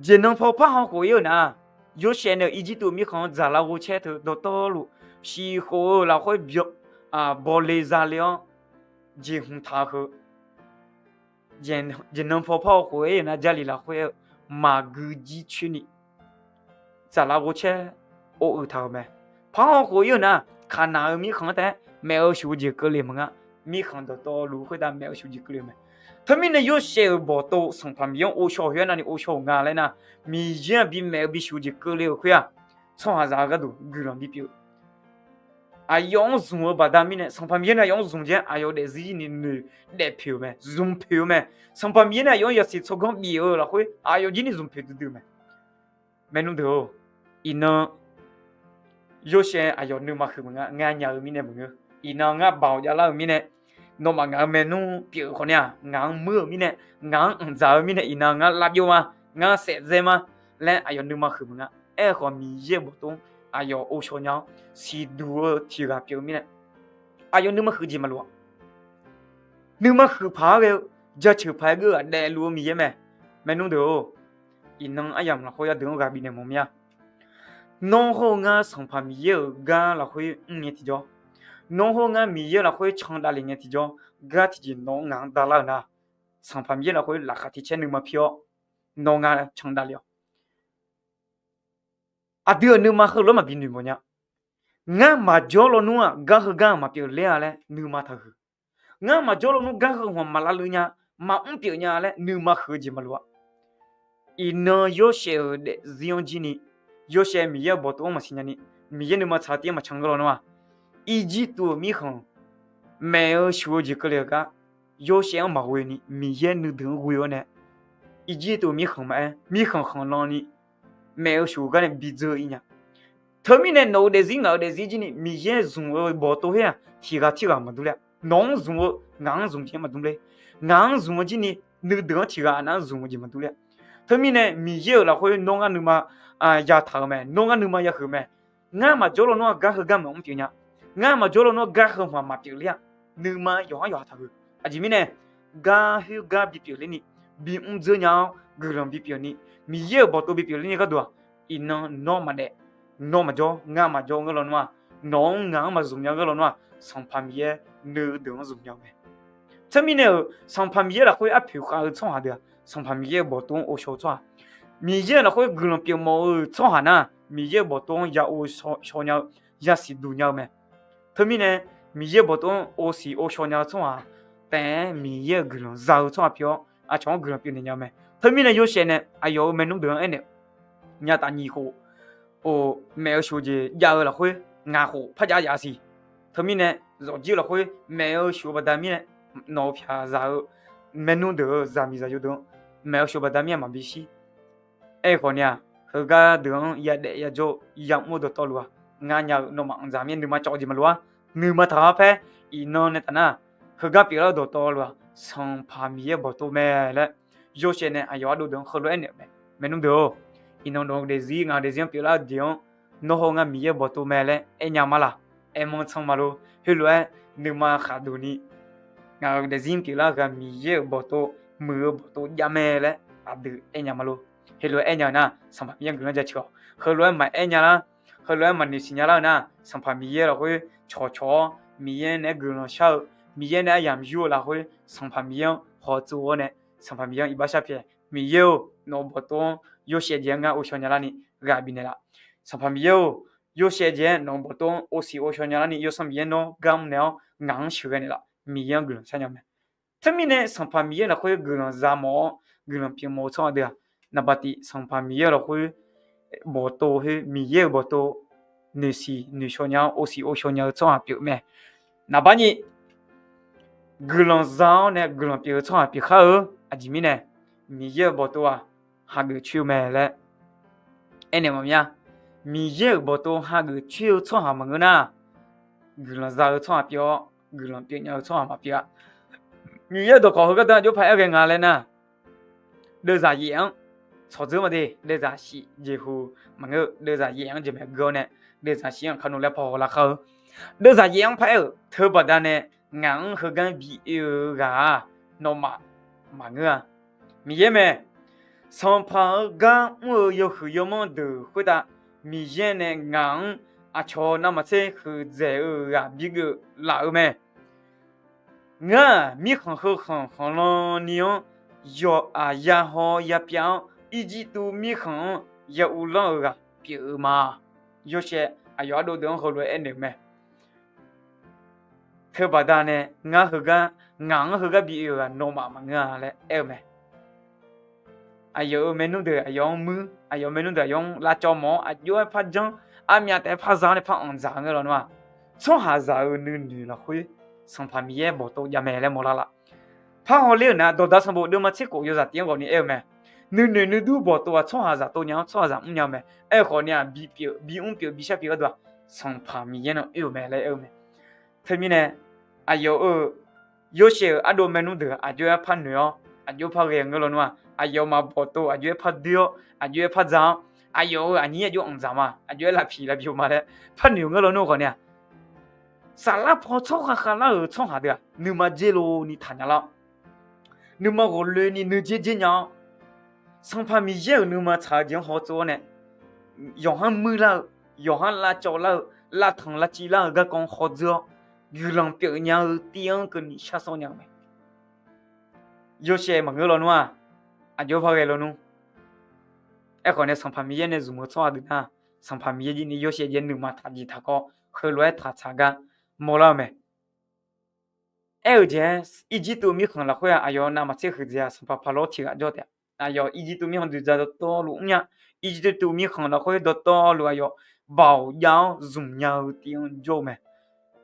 Jeqnan paw parhaw khof ir-eu nar, Yorsaev nae Irjirtuv mirkhanq-anr dzaqlar ghovcaer teu dawqtawvluf, shiq khof-eu lafkhoer bawle zale-awr jeqhmq taq-eu heu, jeqnan paw parhaw khof ir-eu nar, Jarlif lafkhoer-eu maqgui jir coer ni dzaqlar ghovcaer ov uiq taq-euq mae. Parhaw khof ir-eu nar, Kaqnaq-eu mirkhanq-anr taef-aer maef-eu shuf-eu jeq keuvle maqnga. Mirkhanq dawqtawvluf khoertav maef-eu shuf-eu jeq keuvle-eu mae. Teumirnae Yorsaev-euq bawqtov Sanqpaq Miqyaer-anr ov shaw-euq khoer arnavni ov shaw-euq nga laer nar, Miqyaer-anr bimaef-eu bishuf-eu jeq keuvle-euq khoer-aq, tsawrhaqzaq-eu gharduq guiqlanq bipyeuf-eu, aqyawf-anr zmq-eu baqda mirnae, Sanqpaq Miqyaer nae aqyawf-anr zmq jeq-aer aqyawf daefzir ni noeq daefpoeq-eu mae, zmq poeq-eu mae. Sanqpaq Miqyaer nae aqyawf-anr yasiq tsawrganr bif-eu lafkhoer aqyawf jir ni zmq poeq duidui-eu mae. Maernmr deuq-or, iqnan Yorsaev aqyawf nuima huiq maqnga, ngar nya-eu mirnae maqngeur. Iqnan ngar baoq javlar-eu mirnae, nawmaf ngaq-euq maernmr pyeuf khawf ni-aq, ngaq-anr muir-euq mirnae, ngaq-anr anqdzaq-eu mirnae, iqnan ngar lavbyov ma, ngar saefdzae ma laer aqyawf nuima huiq maqnga. Aerkhawf, Miqyaer-euq bawqtov-anr aqyawf ov shaw nya-awr siqduq-eu tiq ghaq pyeuf-eu mirnae, aqyawf nuima huiq jeq maqlof-a. Nuima huiq paq-aer ghae-eu, jaceuq paq-aer geur-eu ghaq daefluf-eu Miqyaer mae. Maernmr deuq-or, iqnan aryamq lafkhoer yadeuq-anr ghaq bifnaeq mawf mir-a. Nawr hawr-eu ngar Sanqpaq Miqyaer-euq gar lafkhoer mr ngae tiqjawr, nawr hawr-eu ngar Miqyaer lafkhoer can davlef ngae tiqjawr, gar tiqjeq nawq-anr ngaq-anr davlar-euq nar, Sanqpaq Miqyaer lafkhoer laqkhaq tiq caer nuima pir-awr, nawr ngar can davlef-awq. Aqdui-euq nuima heulof-aer maqbi noeqmawf nya. Ngar maqjawr lawnmr-aq, gar heugar-aq maqpyeuf ler-a laer nuima taqhuiq. Ngar maqjawr lawnmr gar heu hmq maqlavluf nya, maqmr pyeuf nya laer nuima huiq-eu jeq maqlof-a. Iqnan Yorsaev-euq daefzir-anr jir ni, Yorsaev Miqyaer-euq bawqtov-anr maqsiq nya ni, Miqyaer nuima tsaq tir-anr maqcan geur lawnmr-aq, Irjirtuv-euq mirkhanq maef-eu shuf-eu jeq keuvle-euq gar, Yorsaev-anr maqghoe ni Miqyaer nuideuq-anr ghoe-awr nae, Irjirtuv-euq mirkhanq maqaer, mirkhanq khanqlan ni maef-eu shuf-eu gar nae bidzeur ir nya. Teumirnae nawq-euq daefzir ngaq-euq daefzir jir ni Miqyaer zmq-eu bawqtov khoer-aq, tiq ghaq tirghaq maqdur ler-a. Nawq-anr zmq-eu ngaq-anr zmq jeq maqdur ler. Ngaq-anr zmq-eu jir ni nuideuq-anr tiq ghaq nav-anr zmq-eu jeq maqdur ler-a. Teumirnae Miqyaer-euq lafkhoer nawr ngar nuima yataq-euq mae, nawr ngar nuima yahuiq mae. Ngar maqjawr lawnmr-aq, gar heugar maqmr pyeuf nya. Ngar maqjawr lawnmr-aq, gar heu hmq maqpyeuf ler-a. Nuima yawqhar yawqha taqhuiq. Aqjeq mirnae, gar khoergar bipyeuf ler ni, bimr dzeur nya-awr guiqlanq bipyeuf ni, Miqyaer-euq bawqtov bipyeuf ler ni gharduq-aq, iqnan nawr maqdaef, nawr maqjawr, ngar maqjawr ngeur lawnmr-aq, nawq-anr ngaq-anr maqzmq nya ngeur lawnmr-aq, Sanqpaq Miqyaer nuideuq-anr zmq nya-eu mae. Teumirnae-euq Sanqpaq Miqyaer lafkhoer arpoeq khav-eu tsawrhaq deuq-aq, Sanqpaq Miqyaer-euq bawqtov-anr ov shaw-eu tsawrhaq, Miqyaer-euq lafkhoer guiqlanq pyeuf mawf-eu tsawrhaq nar, Miqyaer-euq bawqtov-anr ya ov shaw nya-eu, ya siqduq nya-eu mae. Teumirnae, Miqyaer-euq bawqtov-anr ov siq ov shaw nya-eu tsawrhaq taef-aer Miqyaer-euq guiqlanq za-eu tsawrhaq pyeuf-awr, aqcawq-anr guiqlanq pyeuf naeq nya-eu mae. Teumirnae Yorsaev nae aqyawf-euq maernmr deuq-anr aernaeq-eu, nya taf nyiq khof maef-eu shuf-eu jeq jav-eu lafkhoer ngaq khof par jav jav siq. Teumirnae, zawqjir-eu lafkhoer maef-eu shuf-eu baqda mirnae, nawq-euq pyaqzaq-eu maernmr deuq-euq zaqmiq zaqyo deuq-anr maef-eu shuf-eu baqda mirnae maqbi shir. Aerkhawf ni-aq, heugar deuq-anr yadaef yajawr-eu yamr-eu dawqtawvluf-aq, ngar nya-eu nawmaf anqdzaq mirnae nuima cawv-eu jeq maqlof-ar. Nuima taq-awr paer iqnan nae taf nar, heugar pyeuflar-eu dawqtawvluf-aq, Sanqpaq Miqyaer-euq bawqtov mae laer, Yorsaev nae aqyawf ardov deuq-anr heulof-aer aernaeq-euq mae. Maernmr deuq-or, Iqnan nawq-eu daefzir ngaq-euq daefzir-anr pyeuflar-eu jeq-anr nawr haw ngar Miqyaer-euq bawqtov mae laer aernya ma laq? Aermanr tsanr ma lor. Heulof-aer nuima khaqduq ni ngaq-euq daefzir-anr pyeuflar-eu ghaq Miqyaer-euq bawqtov, muiq-eu bawqtov jav mae laer aqdui aernya ma lor. Heulof-aer aernya-eu nar, Sanqpaq Miqyaer-anr guiqlanq jaceuq-awq. Heulof-aer maqaer nya lar, heulof-aer maqnoeq siqnya lar-eu nar, Sanqpaq Miqyaer lafkhoer cawqcawq-awr, Miqyaer naeq-aer guiqlanq shar-eu, Miqyaer nae aryamq yur-eu lafkhoer Sanqpaq Miqyaer-anr hawtsuv-awr nae, Sanqpaq Miqyaer-anr iqbax sharpyaeq, Miqyaer-or, nawq-eu bawqtov-anr Yorsaev jeq-anr ngar ovshaw nya larni ghaq bifnaeq laf. Sanqpaq Miqyaer-or, Yorsaev jeq-aer nawq-eu bawqtov-anr ovsiq ovshaw nya larni Yawsanr Miqyaer nawr gar mr naeq-awr ngaq-anr sheuqghae naeqlaf, Miqyaer-anr guiqlanq shar nya mae. Teumirnae Sanqpaq Miqyaer lafkhoer guiqlanq za mawf-awr guiqlanq pyeuf mawf-eu tsawrhaq deuq-aq, naqbaqtiv Sanqpaq Miqyaer lafkhoer bawqtov khoer Miqyaer-euq bawqtov noeqsiq noeqshaw nya-awr ovsiq ovshaw nya-eu tsawrhaq pyeuf mae. Naqbaqnyif guiqlanq za-awr nae guiqlanq pyeuf-eu tsawrhaq pyeuf khar-eu. Aqjeq mirnae Miqyaer-euq bawqtov-aq hageuf coer-eu mae laer aernaeq mawf mir-a. Miqyaer-euq bawqtov hageuf coer-eu tsawrhaq maqngeur nar, guiqlanq za-eu tsawrhaq pyeuf-awr guiqlanq pyeuf nya-eu tsawrhaq maqpyeuf-a. Miqyaer-euq dawqkawq heugar deuq-anr aqjox paq-aer ghae nga laer nar, deuvzaq yaef-anr tsawqdzeur maqde, deuvzaq shif jeqhu maqngeur-eu, deuvzaq yaef-anr jeq maeq gui-awr nae, deuvzaq shif-anr kaqnoeq laer paw haw lar khar-eu. Deuvzaq yaef-anr paq-aer-euq teubaqda nae ngaq-anr heugar bi oe-eu ghaq-aq, nawmaf maqngeur-a. Miqyaer mae, Sanqpaq-euq gar mr-eu yawhuiq yawmanr deuq khoertav Miqyaer nae ngaq-anr aqcawq navmaqtser huiqdzaeq-eu ghaq bigeuf laf-eu mae. Ngar-aq mirkhanq heu khanq khanqlan ni-anr yawqghaq yahaw yapyav-awr, Irjirtuv mirkhanq-anr ya uvlanr-eu ghaq pyeuf-eu ma. Yorsaev aqyawf ardov deuq-anr heulof-aer aernaeq-eu mae. Teubaqda nae ngar heugar, ngaq-anr heugar bi oe-eu ghaq nawmaf maqngeur-a laer aer-eu mae. Aqyawf-euq maernmr deuq aqyawf-anr muir, aqyawf-euq maernmr deuq aqyawf-anr lavcawv mawf-awr aqjox-aer par janr, armyav taef-aer par za-awr nae par anqdzaq ngeur lawnmr-aq, tsawrhaqzaq-euq nuinoeq lafkhoer Sanqpaq Miqyaer bawqtov jav mae laer mawrlar laf. Par hawler-euq nar, Dawqda sanqbof deuvma tser khof yawzaq tiv-anr ghawqni aer-eu mae. Nuinoeq nuidur bawqtov-aq tsawrhaqzaq tov nya-awr tsawrhaqzaq mrnya-eu mae. Aerkhawf ni-aq, bi pyeuf bi mr pyeuf bi shar pyeuf gharduq-aq, Sanqpaq Miqyaer nan oer-euq mae laer aer-eu mae. Teumirnae aqyawf-euq Yorsaev-euq ardov maernmr deuq aqjox-aer par noeq-awr aqjox par ghae-eu ngeur lawnmr-aq, aqyawfmaf bawqtov aqjox-aer par doer-awr aqjox-aer par dzaq-awr, aqyawf-euq aqnyir aqjox anqdzaq ma, aqjox-aer lavpiq lavbyov ma laer par noeq-eu ngeur lawnmr khawf ni-aq, saflar paw tsawrhaq khavlar-euq tsawrhaq deuq-aq nuima dzer lov ni taqnya lar-awr, nuima ghawqloeni nuidzer dzer nya-awr, Sanqpaq Miqyaer-euq nuima tsaq-eu jeq-anr hawtsov-awr nae, yawqha-anr muir lar-eu, yawqha-anr lavcawv lar-eu, lavtanq lavciv lar-eu garkawv-anr hawdzeur-awr, guiqlanq pyeufnya-eu tiv-anr keuvni shar sawr nya-eu mae. Yorsaev maqngeur lawnmr-aq, aqjox par ghae lawnmr. Aerkhawf nae Sanqpaq Miqyaer nae zmq-eu tsawrhaq deuq nar, Sanqpaq Miqyaer jir ni Yorsaev jeq nuima taqjeq taqkawv heulof-aer taq tsaq gar mawrlar-eu mae. Aer-euq jeq-aer, Irjirtuv mirkhanq lafkhoer-aq aqyawf navmaqtser huiqdzaeq-aq Sanqpaq Paqlawr tiq ghaq jawr taef-a. Aqyawf Irjirtuv mirkhanq dzoeqdzaq dawqtawvluf mrnya. Irjirtuv mirkhanq lafkhoer dawqtawvluf aqyawf baoq jav-awr zmq nya-eu tiv-anr jawr-eu mae.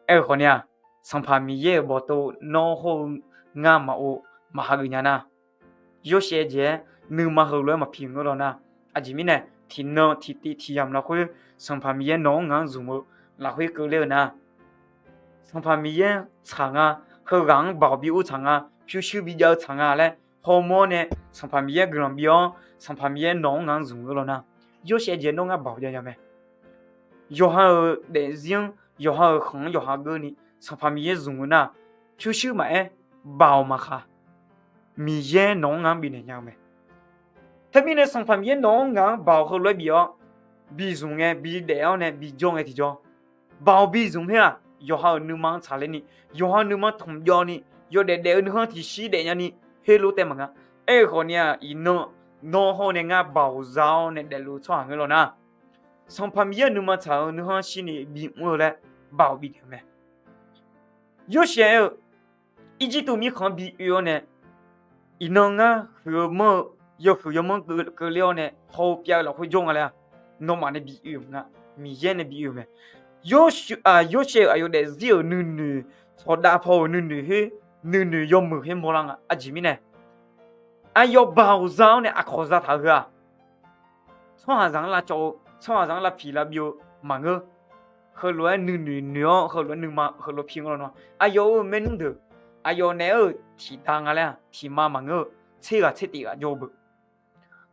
Aer-eu khawf ni-aq, Sanqpaq Miqyaer-euq bawqtov nawr hawr-eu ngar maqov maqhageuf nya nar, Yorsaev jeq-aer nuima heulof-aer maqpiq ngeur law nar, aqjeq mirnae tiqnan tiqtiv tiqyamq lafkhoer Sanqpaq Miqyaer nawq-anr ngaq-anr zmq-eu lafkhoer keuvler-eu nar, Sanqpaq Miqyaer tsaq nga, heughaq-anr baoq bi ur tsaq nga, pyurshuir bi jav-eu tsaq nga laer hawmawr nae Sanqpaq Miqyaer guiqlanq bi-awr Sanqpaq Miqyaer nawq-anr ngaq-anr zmq-eu law nar, Yorsaev jeq nawr ngar baoq jav nya mae. Yawqha-euq daefzir-anr, yawqha-euq khanq-anr yawqha geurni Sanqpaq Miqyaer zmq-eu nar, pyurshuir maqaer, baoq maqkhaq, Miqyaer nawq-anr ngaq-anr bifnaeq nya-eu mae. Teumirnae Sanqpaq Miqyaer nawq-anr ngaq-anr baoq heulof-aer bif-awr, bizmq ngae bidaef-awr nae bijawr ngae tiqjawr, baoq bizmq her-aq, yawqha-euq nuima-anr tsaqler ni, yawqha nuima tmq jawv ni, yawdaef daef-eu nuikhanr tiqshir daef nyani, heulof taev maqnga. Aer-eu khawf ni-aq, iqnan nawr hawr nae ngar baoq za-awr nae daefluf-eu tsawrhaq ngeur law nar, Sanqpaq Miqyaer-euq nuima tsaq-euq nuikhanr shirni bimr-eu laer baoq bifnaeq-eu mae. Yorsaev aer-eu, Irjirtuv mirkhanq-anr bi oe-awr nae, iqnan ngar huiq-eu manr-eu, yawhuiq yawmanr keuvler-awr nae haw-eu pyav-eu lafkhoer jawr nga laer-aq, nawmaf nae bi oe-euq nga, Miqyaer nae bi oe-euq mae. Yorsaev-euq aqyawf daefzir-euq nuinoeq, sawqdav paw-euq nuinoeq khoer, nuinoeq yawmuiq khoer mawrlar nga. Aqjeq mirnae, aqyawf baoq za-awr nae aqkawq zataq-eu heu-aq, tsawrhaqzaq-anr lavcawv-eu, tsawrhaqzaq-anr lavpiq lavbyov-eu maqngeur. Heulof-aer nuinoeq noeq-awr heulof-aer nuima heulof pi ngeur law nar, aqyawf-euq maernmr deuq, aqyawf naeq-aer-euq tiqda nga laer-aq, tiqma maqngeur-eu tser ghaq tser tif ghaq jawr-eu beu.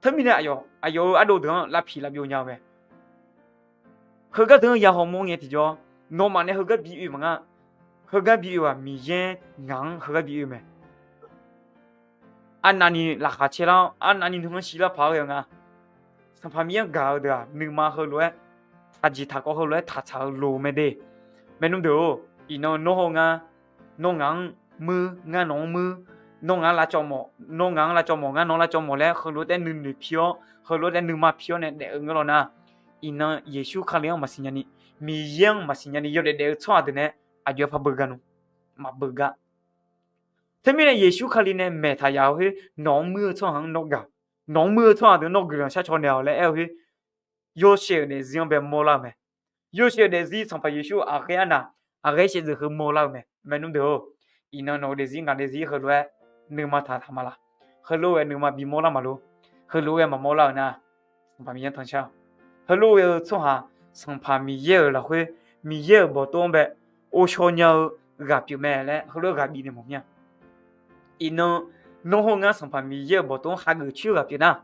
Teumirnae aqyawf, aqyawf-euq ardov deuq-anr lavpiq lavbyov nya-eu mae. Heugar deuq-anr ya hawmawr ngae tiqjawr, nawmaf nae heugar bi oe maqnga. Heugar bi oe-aq, Miqyaer ngaq-anr heugar bi oe mae. Arnavni laqkhaq caerlar-awr, arnavni nuikhanr shirlar paq-aer ghae-eu nga. Sanqpaq Miqyaer-anr gaq-eu deuq-aq, nuima heulof-aer, taqjeq taqkawv heulof-aer taqtsaq-eu loq mae de. Maernmr deuq-or, iqnan nawr hawr ngar, nawr ngaq-anr muir, ngar nawq-anr muir, nawr ngaq-anr lavcawv mawf, nawr ngaq-anr lavcawv mawf, ngar nawq-anr lavcawv mawf laer heulof-aer taef nuinoeq pi-awr, heulof-aer taef nuima pi-awr nae daef-eu ngeur law nar, iqnan Yeqsur Kali-anr maqsiq nyani, Miqyaer-anr maqsiq nyani yawdaef daef-eu tsawrhaq deuq nae aqjox-aer parbeugar nu, maqbeugar. Teumirnae Yeqsur Kali nae maeq taq yaf-eu khoer nawq-anr muir-eu tsawrhaq-anr nawr gaq, nawq-anr muir-eu tsawrhaq deuq nawr guiqlanq shar caw naeq-awq laer aer-eu khoer, Yorsaev-euq daefzir-anr bae mawrlar-eu mae. Yorsaev-euq daefzir Sanqpaq Yeqsur aqghaer arnaq, aqghaer shaevdzeuf heu mawrlar-eu mae. Maernmr deuq-or, iqnan nawq-eu daefzir ngaq daefzir heulof-aer nuima taq taq ma laq. Heulof-aer nuima bimawr lar maqlor. Heulof-aer maqmawr lar-euq nar, Sanqpaq Miqyaer-anr tanqshar-awq. Heulof-aer-eu tsawrhaq, Sanqpaq Miqyaer-euq lafkhoer, Miqyaer-euq bawqtov-anr bae ghovshaw nya-eu ghaq pyeuf mae laer heulof-aer ghaq bif naeq mawf mir-a. Iqnan, nawr hawr ngar Sanqpaq Miqyaer-euq bawqtov-anr hageuf coer-eu ghaq pyeuf nar,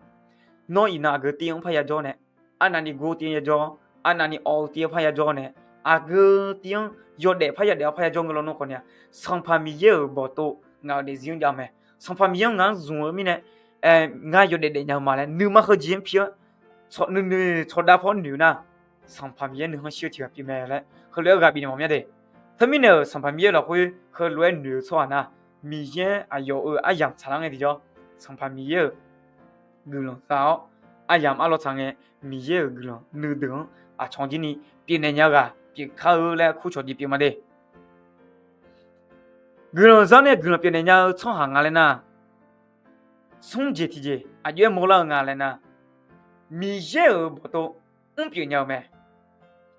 nawr iqnan aqgeu tiv-anr parya jawr nae, arnavni gor tiv-anr ya jawr, arnavni awv-eu tiv-anr parya jawr nae, aqgeu tiv-anr yawdaef parya daef-awr parya jawr ngeur lawnmr khawf ni-a, Sanqpaq Miqyaer-euq bawqtov ngaq-euq daefzir-anr jav mae. Sanqpaq Miqyaer-anr ngaq-anr zmq-eu mirnae, ngar yawdaef daefnya-eu ma laer nuima heujeq-anr pi-awr, nuinoeq tsawqdav paw-anr noeq-eu nar, Sanqpaq Miqyaer nuikhanr shir-eu tiq ghaq pyeuf mae laer heulof-aer ghaq bif naeq mawf mir-a de. Teumirnae-euq Sanqpaq Miqyaer lafkhoer heulof-aer noeq-eu tsawrhaq nar, Miqyaer aqyawf-euq aryamq tsaqlar ngae tiqjawr, Sanqpaq Miqyaer-euq guiqlanq za-awr, aryamq arlawr tsaq ngae, Miqyaer-euq guiqlanq nuideuq-anr aqcawq jir ni pyeufnaeq nya-eu ghaq pyeufkar-eu laer kurcawq jeq pyeuf ma de. Guiqlanq zanr nae guiqlanq pyeufnaeq nya-eu tsawrhaq nga laer nar, smr jeq tiqjeq aqjox-aer mawrlar-eu nga laer nar, Miqyaer-euq bawqtov mrpyeuf nya-eu mae.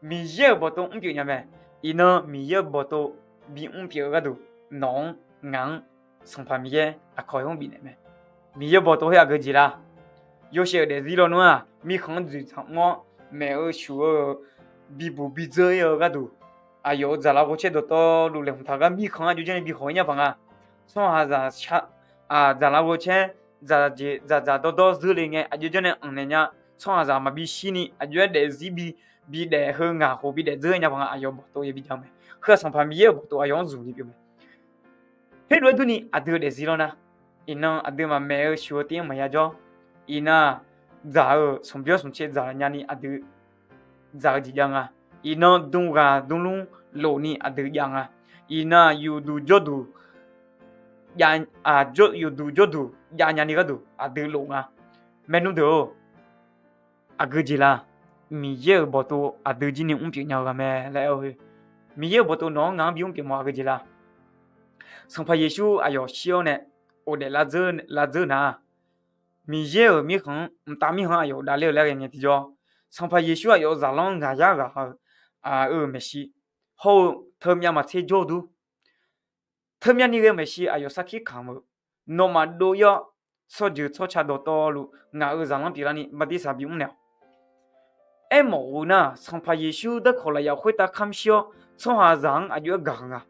Miqyaer-euq bawqtov mrpyeuf nya mae. Iqnan Miqyaer-euq bawqtov bimr pyeuf-eu gharduq, nawq-anr ngaq-anr Sanqpaq Miqyaer aqkawq-anr bifnaeq mae. Miqyaer-euq bawqtov khoer aqgeu jeq la? Yorsaev-euq daefzir lawnmr-aq, mirkhanq-anr dzoeqdzaq mr-awr, maeq-eu shuq-eu bibuq bidzeur ir-eu gharduq, aqyawf-euq dzaqlar ghawrcaer dawqtawvluf laeqhmq taq gar mirkhanq-anr aqjox janr nae bi hawq ir nya paq nga. Tsawrhaqzaq dzaqlar ghawrcaer dzaqdzaq dawrdawr zeur le ngae aqjox janr nae anqnaeq nya. Tsawrhaqzaq maqbi shir ni aqjox-aer daefzir bi, bidaef heu ngaq khof bidaef dzeur nya paq nga. Aqyawf-euq bawqtov ya bi jav mae. Heu-aq Sanqpaq Miqyaer-euq bawqtov aqyawf-anr zmq ni pyeuf mae. Khoerlof-aer durni aqdui-euq daefzir lawr nar, iqnan aqduimaf maeq-eu shuq-eu tiv-anr maqya jawr. Iqnan dzaq-euq smqbyawr smqcae dzaq nyani aqdui dzaq-eu jeq jav nga. Iqnan dmghaq dmlmr lof ni aqdui jav nga. Iqnan yufduq jawrduq, yufduq jawrduq jav nyani gharduq aqdui lof nga. Maernmr deuq-or, aqgeu jeq la? Miqyaer-euq bawqtov aqdui jir ni mrpyeuf nya-eu ghaq mae laer aer-eu khoer, Miqyaer-euq bawqtov nawq-anr ngaq-anr bi mrpyeuf mawf aqgeu jeq la? Sanqpaq Yeqsur aqyawf shir-awr nae ghofdaef lavdzeur nar, Miqyaer-euq mirkhanq-anr mqtav mirkhanq-anr aqyawf davler-eu laer ghae ngae tiqjawr, Sanqpaq Yeqsur aqyawf-euq zaqlanr ngaq yar ghaq-eu maeqshi hawr-eu teumyav maqtser jawr-eu dur, teumyav ni ghae-eu maeqshi aqyawf sarkir kamq-eu, nawmaf dov ir-awr, tsawrjeuq tsawrca dawqtawvluf ngaq-euq zaqlanr pyeuflarni bartirsaq bimr naeq-awq. Aermawf-eu nar, Sanqpaq Yeqsur darkawq lafyaq khoertav kamr shir-awr, tsawrhaqzaq-anr aqjox-aer gaq-eu nga.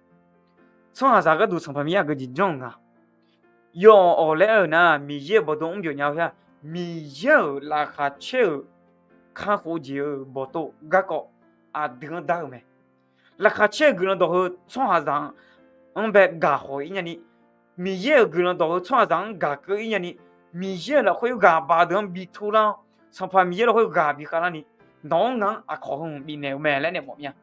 Tsawrhaqzaq gharduq Sanqpaq Miqyaer aqgeu jeq janr-eu nga. Yawf awq laer aer-eu nar, Miqyaer-euq bawqdov mrbyawf nya-eu khoer-aq, Miqyaer-euq laqkhaq caer-euq kakhof jeq-euq bawqtov garkawv aqdui-anr dar-eu mae. Laqkhaq caer-euq guiqlanq dawq heu tsawrhaqzaq-anr bae gaq khawf ir nyani, Miqyaer-euq guiqlanq dawq heu tsawrhaqzaq-anr gaq keuv ir nyani, Miqyaer-euq lafkhoer ghaq baq deuq-anr bi turlar-awr, Sanqpaq Miqyaer lafkhoer ghaq bi khavlarni, nawq-anr ngaq-anr aqkawq heu hmq bifnaeq-eu mae laer nae mawf mir-a.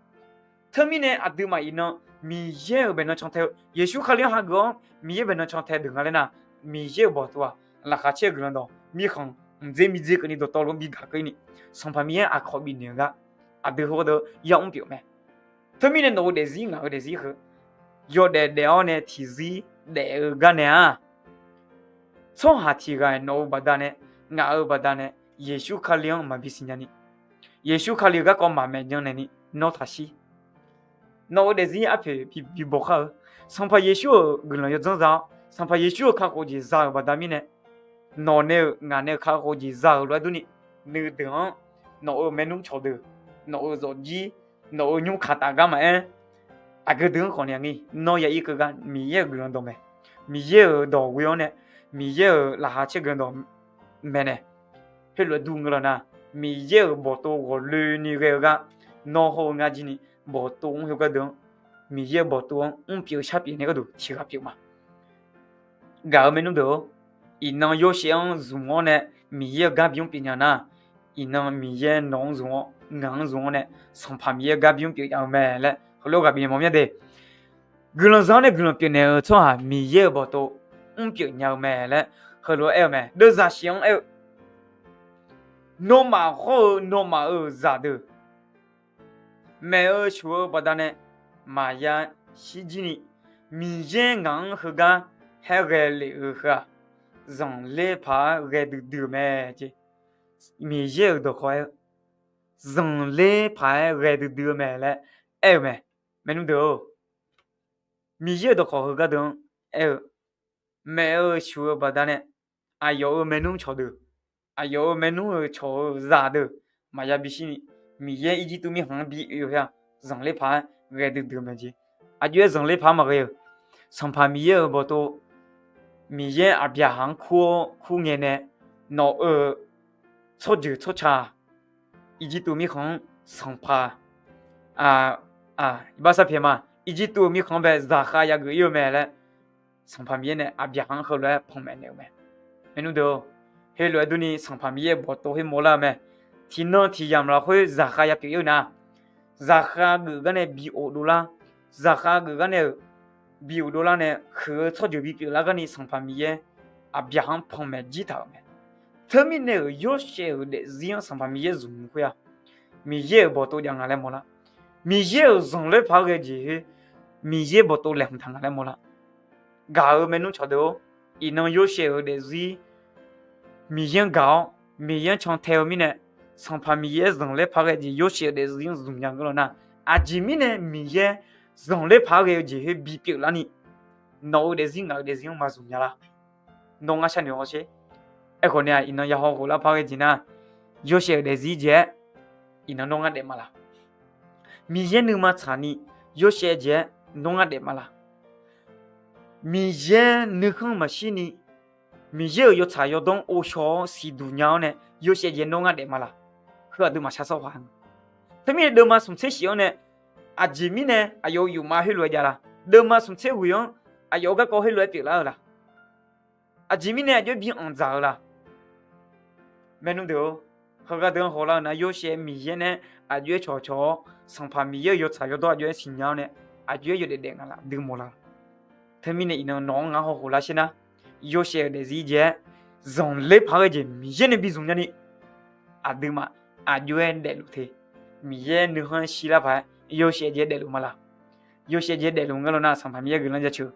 Teumirnae aqduimaf iqnan Miqyaer-euq baeqnan cantae-eu, Yeqsur Kali-anr hageuf-awr Miqyaer baeqnan cantae deuq nga laer nar, Miqyaer-euq bawqtov-aq, laqkhaq caer-eu guiqlanq dawq mirkhanq mqdzer mqdzer keuvni dawqtawvluf-anr bi gaq keuv-ir ni, Sanqpaq Miqyaer aqkawq bifnaeq-eu gar aqdui heugar deuq yamr pyeuf mae. Teumirnae nawq-eu daefzir ngaq-eu daefzir heu yawdaef daef-awr nae tiqzir daef-eu gar nae-aq, tsawrhaq tiq ghaq-iq nawq-eu baqdanae, ngaq-eu baqdanae, Yeqsur Kali-anr maqbi siqnya ni, Yeqsur Kali-euq garkawv maqmaeq jan naeq ni nawr taqshir. Nawq-eu daefzir arpoeq bi, bi bawqkhar-eu, Sanqpaq Yeqsur-euq guiqlanq yawdzanr za-awr, Sanqpaq Yeqsur-euq kakhof jeq za-euq baqda mirnae, nawq nae-euq ngaq nae-euq kakhof jeq za-euq lof-aer durni, nuideuq-anr, nawq-euq maernmr cawqdeuq, nawq-euq zawqjir, nawq-euq nymr kaq taf gar maqaer, aqgeu deuq-anr khawf ni aqnyir nawr ya ir keuv gar Miqyaer-euq guiqlanq dawq mae. Miqyaer-euq dawq ghoe-awr nae, Miqyaer-euq laqkhaq caer guiqlanq dawq maeqnaeq. Heulof-aer dur ngeur lawq nar, Miqyaer-euq bawqtov ghawqloeni ghae-eu gar, nawr hawr-eu ngar jir ni bawqtov mr heu gardeuq-anr, Miqyaer-euq bawqtov-anr mrpyeuf-eu sharpyeuf nae gharduq tiq ghaq pyeuf ma. Gaq-eu maernmr deuq-or, iqnan Yorsaev-anr zmq-awr nae Miqyaer-euq gar bimr pyeuf nya nar, iqnan Miqyaer nawq-anr zmq-awr ngaq-anr zmq-awr nae Sanqpaq Miqyaer-euq gar bimr pyeuf nya-eu mae laer heulof-aer ghaq bifnaeq mawf mir-a de. Guiqlanq za-awr nae guiqlanq pyeufnaeq-eu tsawrhaq Miqyaer-euq bawqtov mrpyeuf nya-eu mae laer heulof-aer aer-eu mae. Deuvzaq shif-anr aer-eu, nawmaf hawr-eu nawmaf-euq zaqdeuq maeq-eu shuf-eu baqdanae maqya shirjir ni, Miqyaer ngaq-anr heugar haer ghae lef-eu heu-aq, zanqler paq-aer ghae duidui-eu mae jeq. Miqyaer-euq dawqkawq aer-eu, zanqler paq-aer ghae duidui-eu mae laer aer-eu mae. Maernmr deuq-or, Miqyaer-euq dawqkawq heu gardeuq-anr aer-eu, maeq-eu shuf-eu baqdanae aqyawf-euq maernmr cawqdeuq, aqyawf-euq maernmr-euq cawq-eu zaqdeuq maqya bishir ni, Miqyaer Irjirtuv mirkhanq-anr bi oe-eu khoer-aq, zanqler paq-aer ghae duidui-eu mae jeq. Aqjox-aer zanqler paq-aer maqghae-euq, Sanqpaq Miqyaer-euq bawqtov, Miqyaer Aqbyaqhaq-anr kur-awr kur ngae nae, nawq-euq tsawrjeuq tsawrca Irjirtuv mirkhanq-anr sanqpaq, iqbax sarpyaeq ma, Irjirtuv-euq mirkhanq-anr bae zaqkhav yageuf ir-eu mae laer, Sanqpaq Miqyaer nae Aqbyaqhaq-anr heulof-aer panmaeq naeq-euq mae. Maernmr deuq-or, heulof-aer durni Sanqpaq Miqyaer-euq bawqtov khoer mawrlar-eu mae. Tiqnan tiq yamq lafkhoer zaqkhav yapyeuf ir-eu nar, zaqkhav geuf gar nae bi of dovlar, zaqkhav geuf gar nae-euq bi of dovlar nae huiq-eu tsawrjeuq bipyeuf lar garni Sanqpaq Miqyaer Aqbyaqhaq-anr panmaeq jir taq-euq mae. Teumirnae-euq Yorsaev-euq daefzir-anr Sanqpaq Miqyaer zmq khoer-aq, Miqyaer-euq bawqtov jav nga laer mawrlar. Miqyaer-euq zanqler paq-aer ghae jeq khoer, Miqyaer bawqtov laeqhmq taq nga laer mawrlar. Gaq-eu maernmr cawqdeuq-or, iqnan Yorsaev-euq daefzir Miqyaer-anr gaq-awr Miqyaer-anr cantae-eu mirnae, Sanqpaq Miqyaer zanqler paq-aer ghae jeq Yorsaev-euq daefzir-anr zmq nya ngeur law nar, aqjeq mirnae Miqyaer zanqler paq-aer ghae-eu jeq khoer bipyeuf larni, nawq-euq daefzir ngaq-euq daefzir-anr maqzmq nya lar. Nawr ngar sharnoeq hawsher. Aerkhawf ni-aq, iqnan yahaw ghoflar paq-aer ghae jeq nar, Yorsaev-euq daefzir jeq-aer iqnan nawr ngar daef ma laq? Miqyaer nuima tsaqni Yorsaev jeq-aer nawr ngar daef ma laq? Miqyaer nuikhanr maqshir ni, Miqyaer-euq yawtsaq yawdawr-anr ghovshaw-awr siqduq nya-awr nae Yorsaev jeq-aer nawr ngar daef ma laq? Heu aqduimaf shar sawr paq-a. Teumirnae deuvma smq tser shif-anr nae, aqjeq mirnae aqyawf-euq yufma heulof-aer jav laq? Deuvma smq tser ghoeq-anr aqyawf-euq garkawv heulof-aer pyeuflar-eu laq? Aqjeq mirnae aqjox-aer bi anqdzaq-eu laq? Maernmr deuq-or, heugar deuq-anr hawlar-eu nar, Yorsaev Miqyaer nae aqjox-aer cawqcawq-awr, Sanqpaq Miqyaer-euq yawtsaq yawdawr aqjox-aer siqnya-awr nae, aqjox-aer yawdaef daef nga laf duimawf laq. Teumirnae iqnan nawq-anr ngar hawkhof lar sher nar, Yorsaev-euq daefzir jeq-aer zanqler paq-aer ghae jeq Miqyaer nae bi zmq nyani, aqduimaf aqjox-aer daefluf te. Miqyaer nuikhanr shirlar paq-aer Yorsaev jeq-aer daefluf ma laq? Yorsaev jeq-aer daefluf ngeur law nar, Sanqpaq Miqyaer guiqlanq jaceuq,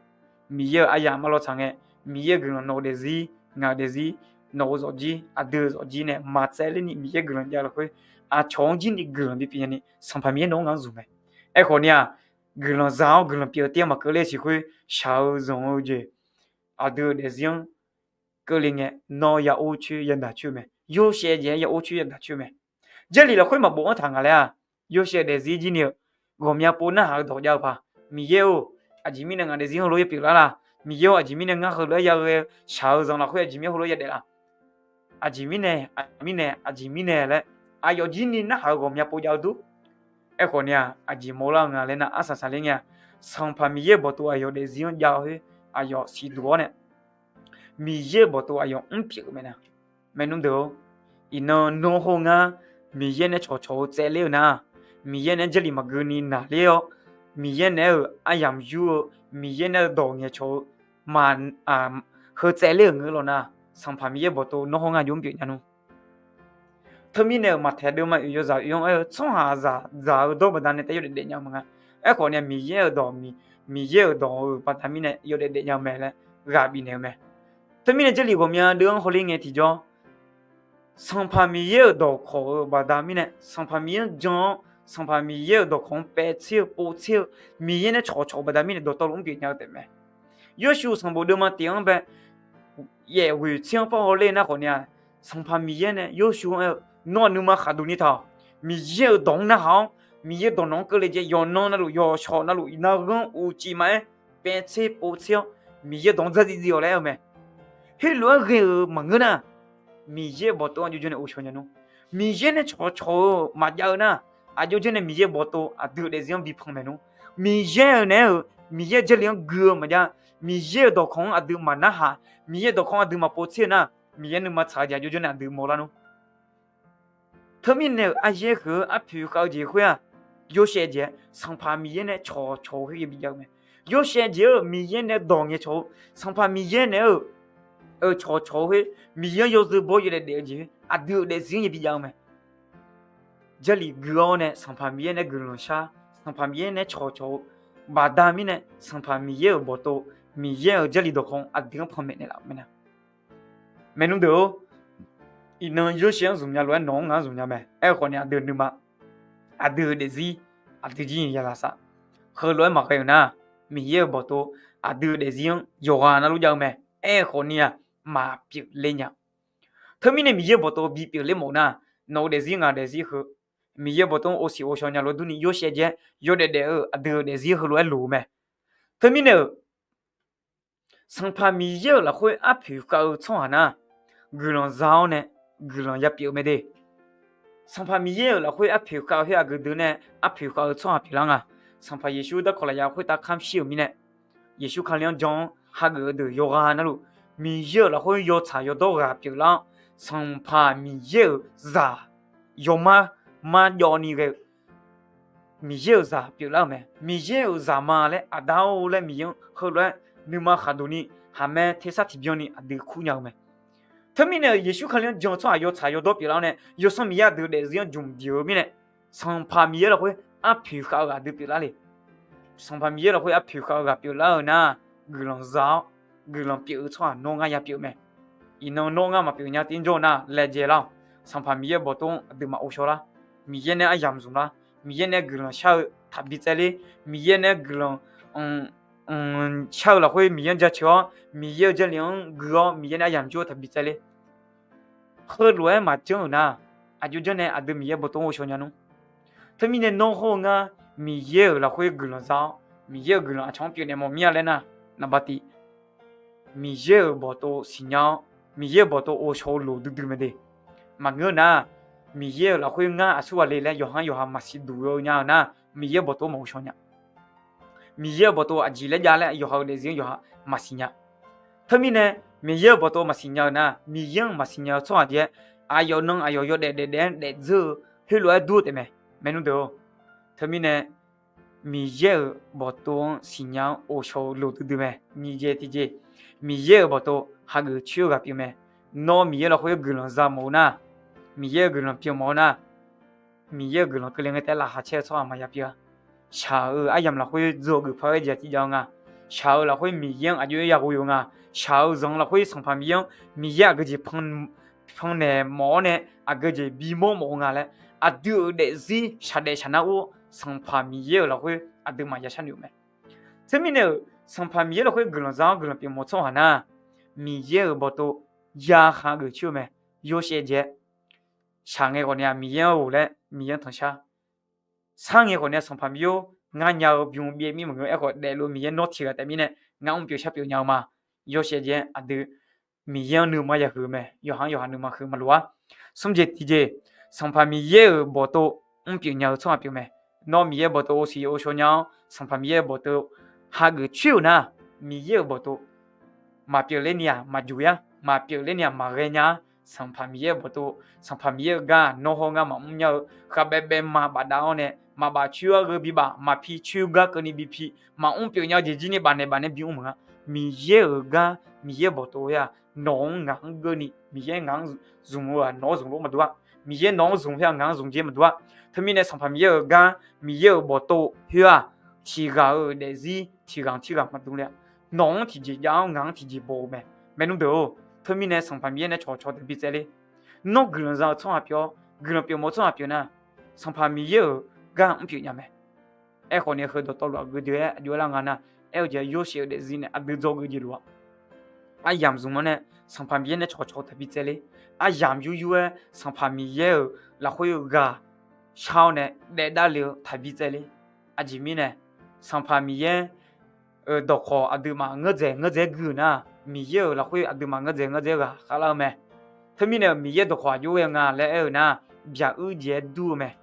Miqyaer-euq aryamq arlawr tsaq ngae, Miqyaer-euq guiqlanq nawq-eu daefzir, ngaq-eu daefzir, nawq-eu zawqjir, aqdui-euq zawqjir nae maqtsaevler ni Miqyaer guiqlanq jav lafkhoer, aqcawq-anr jir ni guiqlanq bipyeuf nyani, Sanqpaq Miqyaer nawq-anr ngar zmq mae. Aerkhawf ni-aq, guiqlanq za-awr guiqlanq pyeuf-eu tir-anr maqkeuvler siq khoer shaq-eu zanq-eu jeq, aqdui-euq daefzir-anr keuvle ngae, nawr ya or coer ya daq coer-eu mae. Yorsaev jeq-aer ya or coer ya daq coer-eu mae. Jarlif lafkhoer maqbof-anr taq nga laer-aq, Yorsaev daefzir jir ni-eu ghawqmya pov narhaq-eu dawq jav-eu paq, Miqyaer-or, aqjeq mirnae ngaq daefzir heulof-aer pyeuflar laq? Miqyaer-or, aqjeq mirnae ngar heulof-aer ya ghae-eu shaq-eu zanq lafkhoer aqjeq mirnae heulof-aer ya daef laq? Aqjeq mirnae, aqjeq mirnae, aqjeq mirnae laer, aqyawf jir ni narhaq-eu ghawqmya pov jav-eu dur. Aerkhawf ni-aq, aqjeq mawrlar-eu nga laer nar, arsaq saqler ngae-aq, Sanqpaq Miqyaer-euq bawqtov aqyawf daefzir-anr jav-eu khoer aqyawf siqduq-awr nae, Miqyaer-euq bawqtov aqyawf mrpyeuf-eu mae nar. Maernmr deuq-or, iqnan nawr hawr-eu ngar Miqyaer nae cawqcawq-eu tsaevler-eu nar, Miqyaer nae-aer jarlif maqgeu ni naqler-awr, Miqyaer naeq-aer-euq aryamq yur-eu, Miqyaer nae-aer-eu dawq ngaeqcawq-eu ma, heu tsaevler-euq ngeur law nar, Sanqpaq Miqyaer bawqtov nawr hawr ngar jov-anr pyeuf nya nmr. Teumirnae-euq maqtaeq deuvma oeq yawzaq oe-anr aer-eu tsawrhaqzaq dzaq-eu dawr baqdanae taef yawdaef daefnya-eu maqnga. Aerkhawf ni-aq, Miqyaer-euq dawq, Miqyaer-euq dawq-euq baqda mirnae yawdaef daefnya-eu mae laer ghaq bifnaeq-eu mae. Teumirnae jarlif ghawqmya deuv-anr hawler ngae tiqjawr, Sanqpaq Miqyaer-euq dawqkawq-euq baqda mirnae, Sanqpaq Miqyaer-anr jan-awr, Sanqpaq Miqyaer-euq dawqkawq-anr paev tser-eu, pov tser-eu, Miqyaer nae cawqcawq baqda mirnae dawqtawvluf-anr pyeuf nya-eu taef mae. Yawshuif sanqbof deuvma tiq-anr bae yaef ghoeq tser-anr par hawler nar khawf ni-aq, Sanqpaq Miqyaer nae Yawshuif-anr aer-eu, Nawr-aq nuima khaqduq ni taq-awq. Miqyaer-euq dawq-anr narhaq-awr, Miqyaer dawqnawq-anr keuvle jeq yawqnan navluf, yawqshawq navluf, iqnan ghanr uqcif maqaer, paev tser pov tser-awr, Miqyaer dawq-anr dzardziv dziv-awq laer aer-eu mae. Heulof-aer ghae-euq maqngeur nar, Miqyaer-euq bawqtov-anr aqjox janr nae ghovshaw nya nmr. Miqyaer nae cawqcawq-eu maqjav-eu nar, aqjox janr nae Miqyaer-euq bawqtov aqdui-euq daefzir-anr bi pan maeq nmr. Miqyaer-euq naeq-aer-euq, Miqyaer-euq jarlif-anr gui-eu maqjav, Miqyaer-euq dawqkawq-anr aqdui maqnarhaq, Miqyaer-euq dawqkawq-anr aqdui maqpov tser-eu nar, Miqyaer nuima tsaq-eu jeq aqjox janr nae aqdui mawrlar nmr. Teumirnae-euq aryaer huiq-eu arpoeq khav-eu jeq khoer-aq, yawshaef jeq-aer Sanqpaq Miqyaer nae cawqcawq-eu khoer yabi jav-eu mae. Yawshaef jeq-eu Miqyaer nae dawq ngaeqcawq-eu, Sanqpaq Miqyaer naeq-aer-euq cawqcawq-eu khoer, Miqyaer-anr yawzeu baw yawdaef daef-eu jeq khoer aqdui-euq daefzir-anr yabi jav-eu mae. Jarlif gui-awr nae Sanqpaq Miqyaer nae guiqlanq shar, Sanqpaq Miqyaer nae cawqcawq-eu baqda mirnae Sanqpaq Miqyaer-euq bawqtov, Miqyaer-euq jarlif dawqkawq aqdui-anr panmaeq naeqlaf-euq mae nar. Maeqnmr deuq-or, iqnan yawshaef-anr zmq nya lof-aer nawq-anr ngaq-anr zmq nya mae. Aerkhawf ni aqdui nuima, aqdui-euq daefzir, aqdui jir ya lavsav. Heulof-aer maqghae-euq nar, Miqyaer-euq bawqtov aqdui-euq daefzir-anr yawqghaq navluf jav-eu mae. Aerkhawf ni-aq, maqpyeuf ler nya. Teumirnae Miqyaer-euq bawqtov bipyeuf ler mawf-eu nar, nawq-eu daefzir ngaq-eu daefzir heu, Miqyaer-euq bawqtov-anr ovsiq ghovshaw nya lof durni yawshaef jeq-aer yawdaef daef-eu aqdui-euq daefzir heulof-aer loq-eu mae. Teumirnae-euq Sanqpaq Miqyaer-euq lafkhoer arpoeq khav-eu tsawrhaq nar, guiqlanq za-awr nae guiqlanq yapyeuf-eu mae de. Sanqpaq Miqyaer-euq lafkhoer arpoeq khav-eu khoer aqgeu deuq nae arpoeq khav-eu tsawrhaq pyeuflar nga. Sanqpaq Yeqsur darkawq lafyaq khoertav kamq shir-euq mirnae, Yeqsur Kali-anr jan-awr hageuf-eu deuq yawqghaq navluf, Miqyaer-euq lafkhoer yawtsaq yawdawr ghaq pyeuflar-awr, Sanqpaq Miqyaer-euq zaq yawmar marjawv ni ghae-eu Miqyaer-euq zaq pyeuflar-euq mae. Miqyaer-euq zaq ma laer, Aqda-or laer Miqyaer-anr heulof-aer nuima khaqduq ni, haqmae tersar tiqbyan ni aqdui kur nya-eu mae. Teumirnae-euq Yeqsur Kali-anr jan-eu tsawrhaq yawtsaq yawdawr pyeuflar-awr nae, Yawsanr Miqyaer aqdui-euq daefzir-anr jmq diq-eu mirnae, Sanqpaq Miqyaer lafkhoer arpoeq khav-eu ghaq aqdui pyeuflar le. Sanqpaq Miqyaer lafkhoer arpoeq khav-eu ghaq pyeuflar-eu nar, guiqlanq za-awr guiqlanq pyeuf-eu tsawrhaq nawr ngar yapyeuf-eu mae. Iqnan nawr ngar maqpyeuf nya tir jawr-eu nar, laejae lar-awq. Sanqpaq Miqyaer-euq bawqtov-anr aqduimaf ghovshaw lar. Miqyaer nae aryamq zmq lar. Miqyaer nae guiqlanq shar-eu taqbi tsaev ler. Miqyaer nae guiqlanq shar-eu lafkhoer Miqyaer-anr jaceuq-awr, Miqyaer-euq jarlif-anr gui-awr Miqyaer nae aryamq jawr-eu taqbi tsaev ler. Heulof-aer maqjanr-euq nar, aqjox janr nae aqdui Miqyaer bawqtov-anr ghovshaw nya nmr. Teumirnae nawr hawr-eu ngar Miqyaer-euq lafkhoer guiqlanq za-awr, Miqyaer-euq guiqlanq aqcawq-anr pyeufnaeq mawf mir-a laer nar, naqba tiq, Miqyaer-euq bawqtov siqnya-awr, Miqyaer-euq bawqtov ghovshaw-eu loq duidui mae de. Maqngeur nar, Miqyaer-euq lafkhoer ngar aqsur ghaq le laer yawqha-anr yawqha maqsiq duq-eu nya-eu nar, Miqyaer-euq bawqtov maqghovshaw nya. Miqyaer-euq bawqtov aqjeq laer jav laer yawqha-euq daefzir-anr yawqha maqsiq nya. Teumirnae, Miqyaer-euq bawqtov maqsiq nya-eu nar, Miqyaer-anr maqsiq nya-eu tsawrhaq jeq-aer, aqyawf nan aqyawf yawdaef daef daef-anr daefdzeur-eu heulof-aer dur-eu taef mae. Maernmr deuq-or, teumirnae Miqyaer-euq bawqtov-anr siqnya-anr ghovshaw-eu loq duidui mae. Nyiq jeq tiqjeq, Miqyaer-euq bawqtov hageuf coer-eu ghaq pyeuf mae. Nawr Miqyaer lafkhoer guiqlanq za mawf-eu nar, Miqyaer-euq guiqlanq pyeuf mawf-eu nar, Miqyaer-euq guiqlanq keuvle ngae taef laqkhaq caer-eu tsawrhaq maqya pyeuf-a. Shaq-euq aryamq lafkhoer dzeur-eu geufpar-aer jeq tiqjav-eu nga. Shaq-euq lafkhoer Miqyaer-anr aqjox-aer ya ghoe-eu nga. Shaq-euq zanq lafkhoer Sanqpaq Miqyaer-anr Miqyaer aqgeu jeq pan naeq mawf-awr nae aqgeu jeq bimawr mawf-eu nga laer, aqdui-euq daefzir shaqdaef shaqnar ur-awr Sanqpaq Miqyaer-euq lafkhoer aqduimaf yashar noeq-eu mae. Teumirnae-euq Sanqpaq Miqyaer lafkhoer guiqlanq za-awr guiqlanq pyeuf mawf-eu tsawrhaq nar, Miqyaer-euq bawqtov ya khageuf coer-eu mae. Yawshaef jeq-aer, shaq ngae khawf ni-aq Miqyaer-anr ghof laer Miqyaer-anr tanqshar. Sar ngae khawf ni-aq Sanqpaq Miqyaer-or, ngar nya-eu bym byaev mir maqngeur. Aerkhawf daefluf Miqyaer nawr tiq ghaq taef mirnae ngar mr pyeuf shar pyeuf nya-eu ma. Yawshaef jeq-aer aqdui Miqyaer-anr nuima ya huiq-eu mae. Yawqha-anr yawqha nuima huiq maqloq-ar. Smr jeq tiqjeq, Sanqpaq Miqyaer-euq bawqtov mr pyeuf nya-eu tsawrhaq pyeuf mae. Nawr Miqyaer bawqtov ghovsiq ghovshaw nya-awr Sanqpaq Miqyaer bawqtov hageuf coer-euq nar, Miqyaer-euq bawqtov maqpyeuf ler ni-aq maqjuq-ir-ar. Maqpyeuf ler ni-aq maqghae nya-ar. Sanqpaq Miqyaer-euq bawqtov, Sanqpaq Miqyaer-euq gar nawr hawr ngar maqmr nya-eu khavbaev baev ma bafdav-awr nae, maqbaf coer-ar gheu bibaf, maqpi coer gar keuvni bipi, maqmr pyeuf nya-eu jeq jir ni bafnaeq bafnaeq bimr maqnga. Miqyaer-euq gar, Miqyaer-euq bawqtov khoer-aq, nawq-anr ngaq-anr geur ni, Miqyaer ngaq-anr zmq-eu-aq nawq-anr zmq lof maqdur-a. Miqyaer nawq-anr zmq khoer-aq ngaq-anr zmq jer maqdur-a. Teumirnae Sanqpaq Miqyaer-euq gar, Miqyaer-euq bawqtov khoer-aq, tiq ghaq-euq daefzir tiq ghaq-anr tiq ghaq maqdur le-a. Nawq-anr tiqjeq jav-awr ngaq-anr tiqjeq baw-eu mae. Maernmr deuq-or, teumirnae Sanqpaq Miqyaer nae cawqcawq taqbi tsaevler. Nawr guiqlanq za-eu tsawrhaq pyeuf-awr guiqlanq pyeuf mawf-eu tsawrhaq pyeuf nar, Sanqpaq Miqyaer-euq gar mr pyeuf nya mae. Aerkhawf ni heu dawqtawvluf aqgeu deuq-aer aqjox-aer lar nga nar, aer-eu jeq yawshaef-eu daefzir nae aqdui dzawgeuf jeq lof-a. Aryamq zmq-anr nae Sanqpaq Miqyaer nae cawqcawq taqbi tsaevler. Aryamq yuryur-aer Sanqpaq Miqyaer-euq lafkhoer ghaq shar-awr nae daefdav le-eu taqbi tsaevler. Aqjeq mirnae, Sanqpaq Miqyaer-euq dawqkawq aqduimaf ngeur dzaeq ngeur dzaeq-aer gui-euq nar, Miqyaer-euq lafkhoer aqduimaf ngeur dzaeq ngeur dzaeq-aer ghaq khavlar-eu mae. Teumirnae-euq Miqyaer dawqkawq aqjox ghae-eu nga laer aer-eu nar, byaq uir jeq-aer dur-eu mae.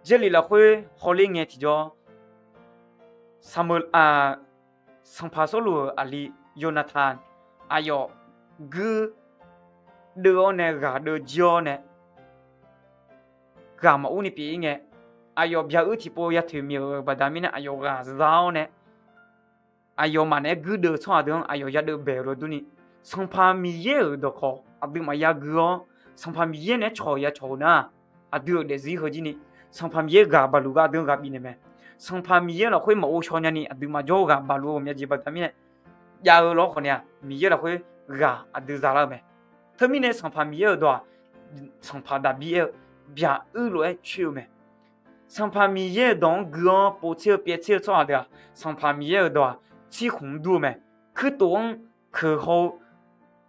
Jarlif lafkhoer hawler ngae tiqjawr, Saqmeq, Sanqpaq Sawrluq-euq aqli Yonatan aqyawf guirdeuv-awr nae ghaqdeuv jir-awr nae ghaq maqur ni pyeuf-ir ngae, aqyawf byaq uir tiqpov ya toeq myeuf-euq baqda mirnae aqyawf ghaq za-awr nae aqyawfmaf naeq-aer guirdeuv-eu tsawrhaq deuq-anr aqyawf yadeuv baeq-euq lof durni, Sanqpaq Miqyaer-euq dawqkawq aqduimaf yagui-awr, Sanqpaq Miqyaer naeq-aer cawq ya cawq-eu nar, aqdui-euq daefzir heuzir ni Sanqpaq Miqyaer ghaq baq luf gar aqdui-anr ghaq bifnaeq mae. Sanqpaq Miqyaer lafkhoer maqghov shaw nyani aqduimaf jawr-eu ghaq baq luf-eu ghawqmya jeq baqda mirnae jav-eu lawr khawf nae-aq, Miqyaer lafkhoer ghaq aqdui za lar-eu mae. Teumirnae Sanqpaq Miqyaer-euq dawq-aq, Sanqpaq Daqbir aer-eu byaq uir lof-aer coer-eu mae. Sanqpaq Miqyaer-euq dawq-anr gui-anr povtser-eu pyaev tser-eu tsawrhaq deuq-aq, Sanqpaq Miqyaer-euq dawq-aq, tsirkhmq-anr dur-eu mae. Kuirtof-anr keuq haw-eu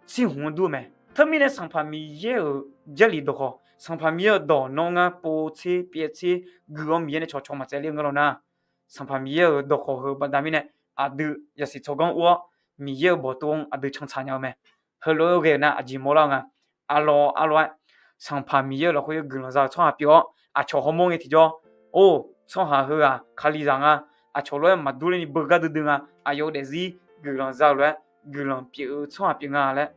tsirkhmq-anr dur-eu mae. Teumirnae Sanqpaq Miqyaer-euq Jarlif dawqkawq, Sanqpaq Miqyaer-euq dawq nawr ngar povtser pyaev tser gui-awr Miqyaer nae cawqcawq maqtsaevler ngeur law nar, Sanqpaq Miqyaer-euq dawqkawq heu baqda mirnae aqdui yasiq tsawrganr ur-awr, Miqyaer-euq bawqtov-anr aqdui cantsaq nya-eu mae. Heulof-aer ghae-eu nar aqjeq mawrlar-eu nga. Aqlawq aqlawq-aer, Sanqpaq Miqyaer-euq lafkhoer guiqlanq za-eu tsawrhaq pyeuf-awr, aqcawq hawmawr ngae tiqjawr, or, tsawrhaq heughaq Kalizaq nga, aqcawq lof-aer maqdur lerni beugar duidui nga, aqyawf-euq daefzir guiqlanq za-eu lof-aer guiqlanq pyeuf-eu tsawrhaq pyeuf nga laer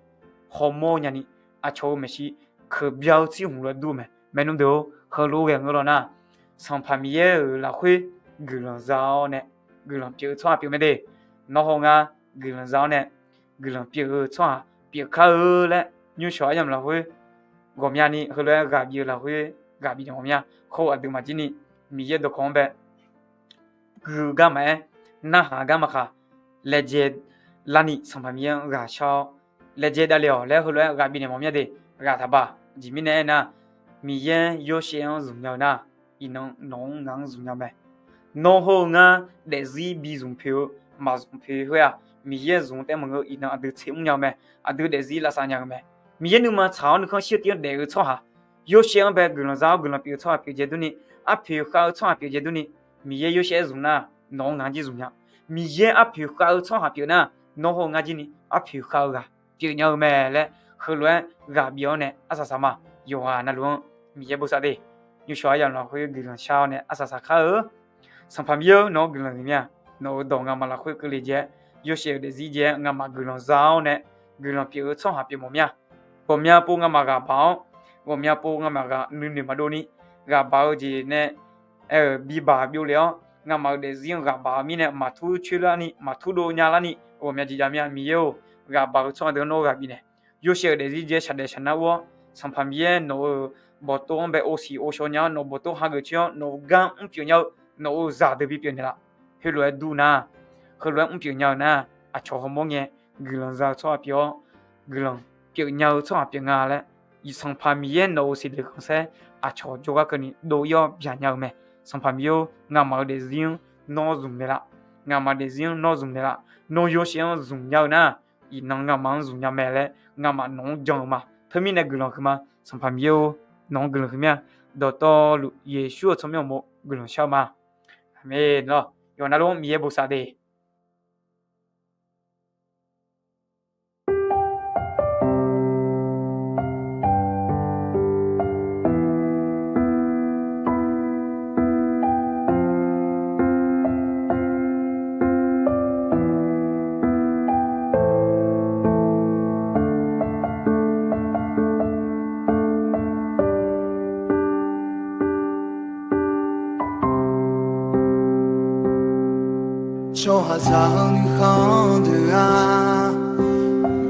hawmawr nyani, aqcawq-euq maeqshi keuqbya-eu tsirkhmq lof-aer dur-eu mae. Maernmr deuq-or, heulof-aer ghae ngeur law nar, Sanqpaq Miqyaer-euq lafkhoer guiqlanq za-awr nae guiqlanq pyeuf-eu tsawrhaq pyeuf mae de. Nawr haw ngar guiqlanq za-awr nae guiqlanq pyeuf-eu tsawrhaq pyeuf kar-eu laer, nymrshawq aryamq lafkhoer ghawqmyani heulof-aer ghaq bif-eu lafkhoer ghaq bifnaeq ghawqmya. Khoer aqduimaf jir ni Miqyaer dawqkawq-anr bae gui-eu gar maqaer, narhaq gar maqkaq, laejae larni Sanqpaq Miqyaer-anr ghaq shar-awr, laejae davle-awq laer heulof-aer ghaq bifnaeq mawf mya de. Ghaq taqbaq jeq mirnae aernar, Miqyaer Yorsaev-anr zmq nya-eu nar, iqnan nawq-anr ngaq-anr zmq nya mae. Nawr hawr-eu ngar daefzir bi zmq poeq-eu, maq zmq poeq khoer-aq, Miqyaer zmq taev maqngeur, iqnan aqdui tser mr nya-eu mae. Aqdui daefzir lavsav nya-eu mae. Miqyaer nuima tsaq-awr nuikhanr shir-eu tiv-anr daef-eu tsawrhaq, Yorsaev-anr bae guiqlanq za-awr guiqlanq pyeuf-eu tsawrhaq pyeuf jae durni, arpoeq khav-eu tsawrhaq pyeuf jae durni, Miqyaer Yorsaev-aer zmq nar, nawq-anr ngaq-anr jir zmq nya. Miqyaer arpoeq khav-eu tsawrhaq pyeuf nar, nawr hawr-eu ngar jir ni arpoeq khav-eu ghaq pyeuf nya-eu mae laer, heulof-aer ghaq bif-awr nae arsaq saq ma. Yawqghaq navluf-anr Miqyaer bosav de. Nymrshawq aryamq lafkhoer guiqlanq shar-awr nae arsaq saq kar-eu. Sanqpaq Miqyaer-or, nawq-anr guiqlanq huiq mir-a. Nawq-euq dawq ngamaf lafkhoer keuvle jae-aer, Yorsaev-euq daefzir jae-aer ngamaf guiqlanq za-awr nae guiqlanq pyeuf-eu tsawrhaq pyeuf mawf mir-a. Ghawqmya pov ngamaf ghaq baq-awr, ghawqmya pov ngamaf ghaq nuinoeq maqdov ni, ghaq baq-eu jeq nae aer-euq bibaq byovlef-awr, ngamaf-euq daefzir-anr ghaq baq-eu mirnae maqtur coer larni, maqtur dov nya larni ghawqmya jeq jav mir-a. Miqyaer-or, ghaq baq-eu tsawrhaq deuq-anr nawr ghaq bifnaeq. Yorsaev-euq daefzir jae shaqdaef shaqnar ur-awr, Sanqpaq Miqyaer nawq-euq bawqtov-anr bae ovsiq ovshaw nya-awr, nawq-euq bawqtov hageuf coer-awr, nawq-euq gar mr pyeuf nya-eu nawq-euq zaqdeuq bi pyeuf naeqlaf. Heulof-aer dur nar, heulof-aer mr pyeuf nya-eu nar, aqcawq hawmawr ngae guiqlanq za-eu tsawrhaq pyeuf-awr, guiqlanq pyeuf nya-eu tsawrhaq pyeuf nga laer, Sanqpaq Miqyaer nawq-euq siqle khanqsaer aqcawq jawrgar keuvni dov-ir-awr byaq nya-eu mae. Sanqpaq Miqyaer-or, ngamaf-euq daefzir-anr nawr zmq naeqlaf. Ngamaf daefzir-anr nawr zmq naeqlaf. Nawr Yorsaev-anr zmq nya-eu nar, iqnan ngamaf-anr zmq nya mae laer ngamaf nawq-anr jan-eu ma. Teumirnae guiqlanq huiqma. Sanqpaq Miqyaer-or, nawq-anr guiqlanq huiq mir-a. Dawqtawvluf Yeqsur-euq tsawrmyanr uqmov guiqlanq shar-eu ma. Aqmeq. Nawr yawqha navluf-anr Miqyaer bosav de. Tsawrhaqzaq-eu nuikhanr deuq-aq,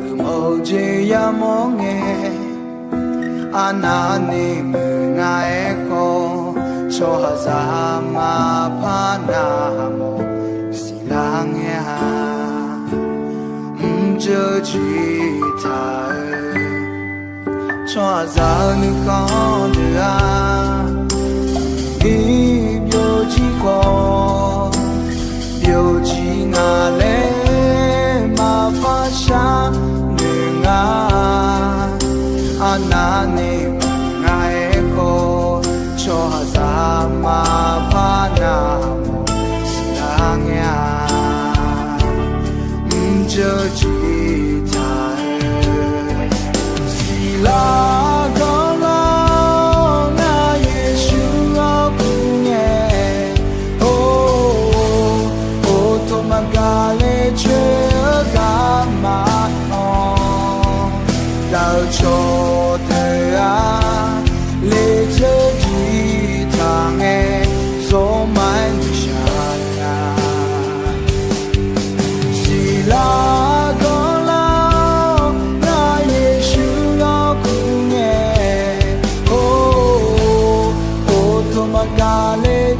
geufmawf-eu jeq yamawr ngae, arnavni muiq nga-aer khawf, tsawrhaqzaq maqpar navmawf siqlar ngae-a. Mrjeuv jiq taq-eu tsawrhaqzaq-eu nuikhanr deuq-aq, ir byovjir khawf, byovjir nga laer maqpar sharnoeq nga. Arnavni muiq nga-aer khawf, tsawrhaqzaq maqpar navmawf siqlar ngae-a. Mrjeuv jiq taq-eu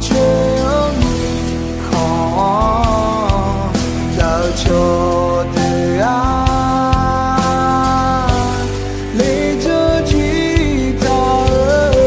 coer-eu mirkhanq-anr dawqcawq deuq-aq, lef dzeur jir taq-eu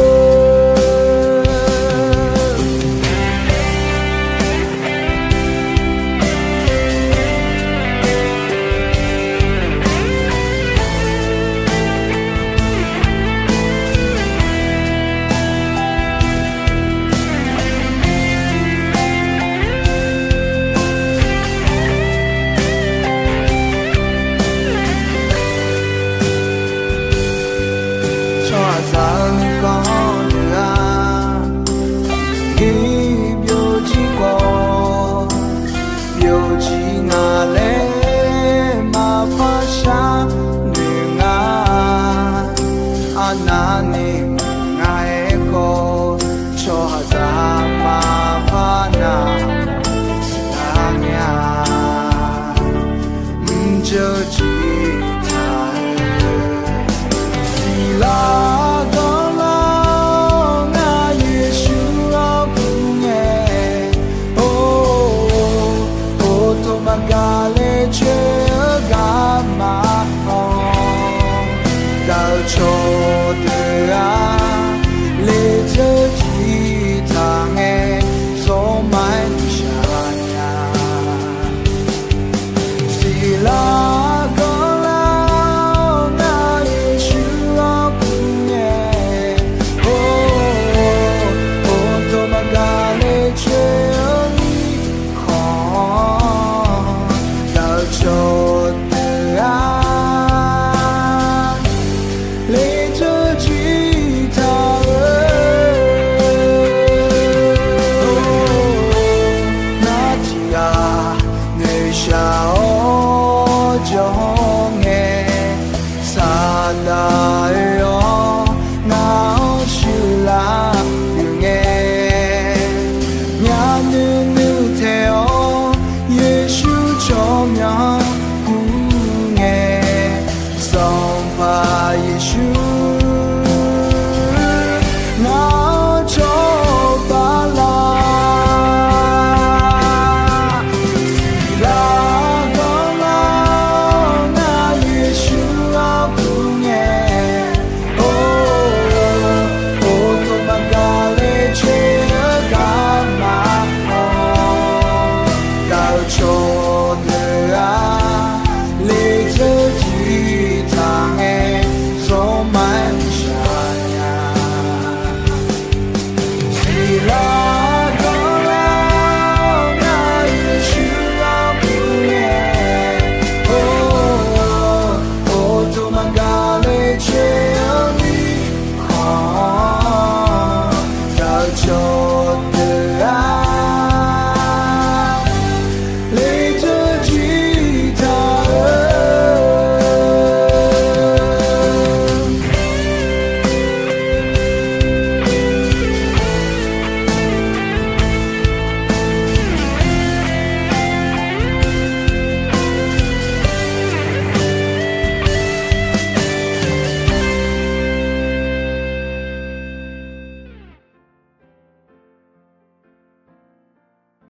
Tsawrhaqzaq-eu nuikhanr deuq-aq, gir byovjir khawf, byovjir nga laer maqpar sharnoeq nga. Arnavni muiq nga-aer khawf, tsawrhaqzaq maqpar navmaqtser-a ngae-a. Mrjeuq jir taq-eu siqlar danrlar-awr, ngar Yeqsur-anr gur ngae, or, or, tov maqgaq le coer-eu garma-anr, dawqcawq deuq-aq, lef dzeur jir taq ngae, zawrma-aer nuishaq nya. Siqlar ganrlar-awr, ngar Yeqsur-anr gur ngae, or, or, tov maqgaq le coer-eu mirkhanq-anr dawqcawq deuq-aq, lef dzeur jir taq-eu nar tiqghaq noeqshaq-awr jawr ngae, Saqdaq oe-awr ngar-anr shuiqlar-euq ngae, myavnuiv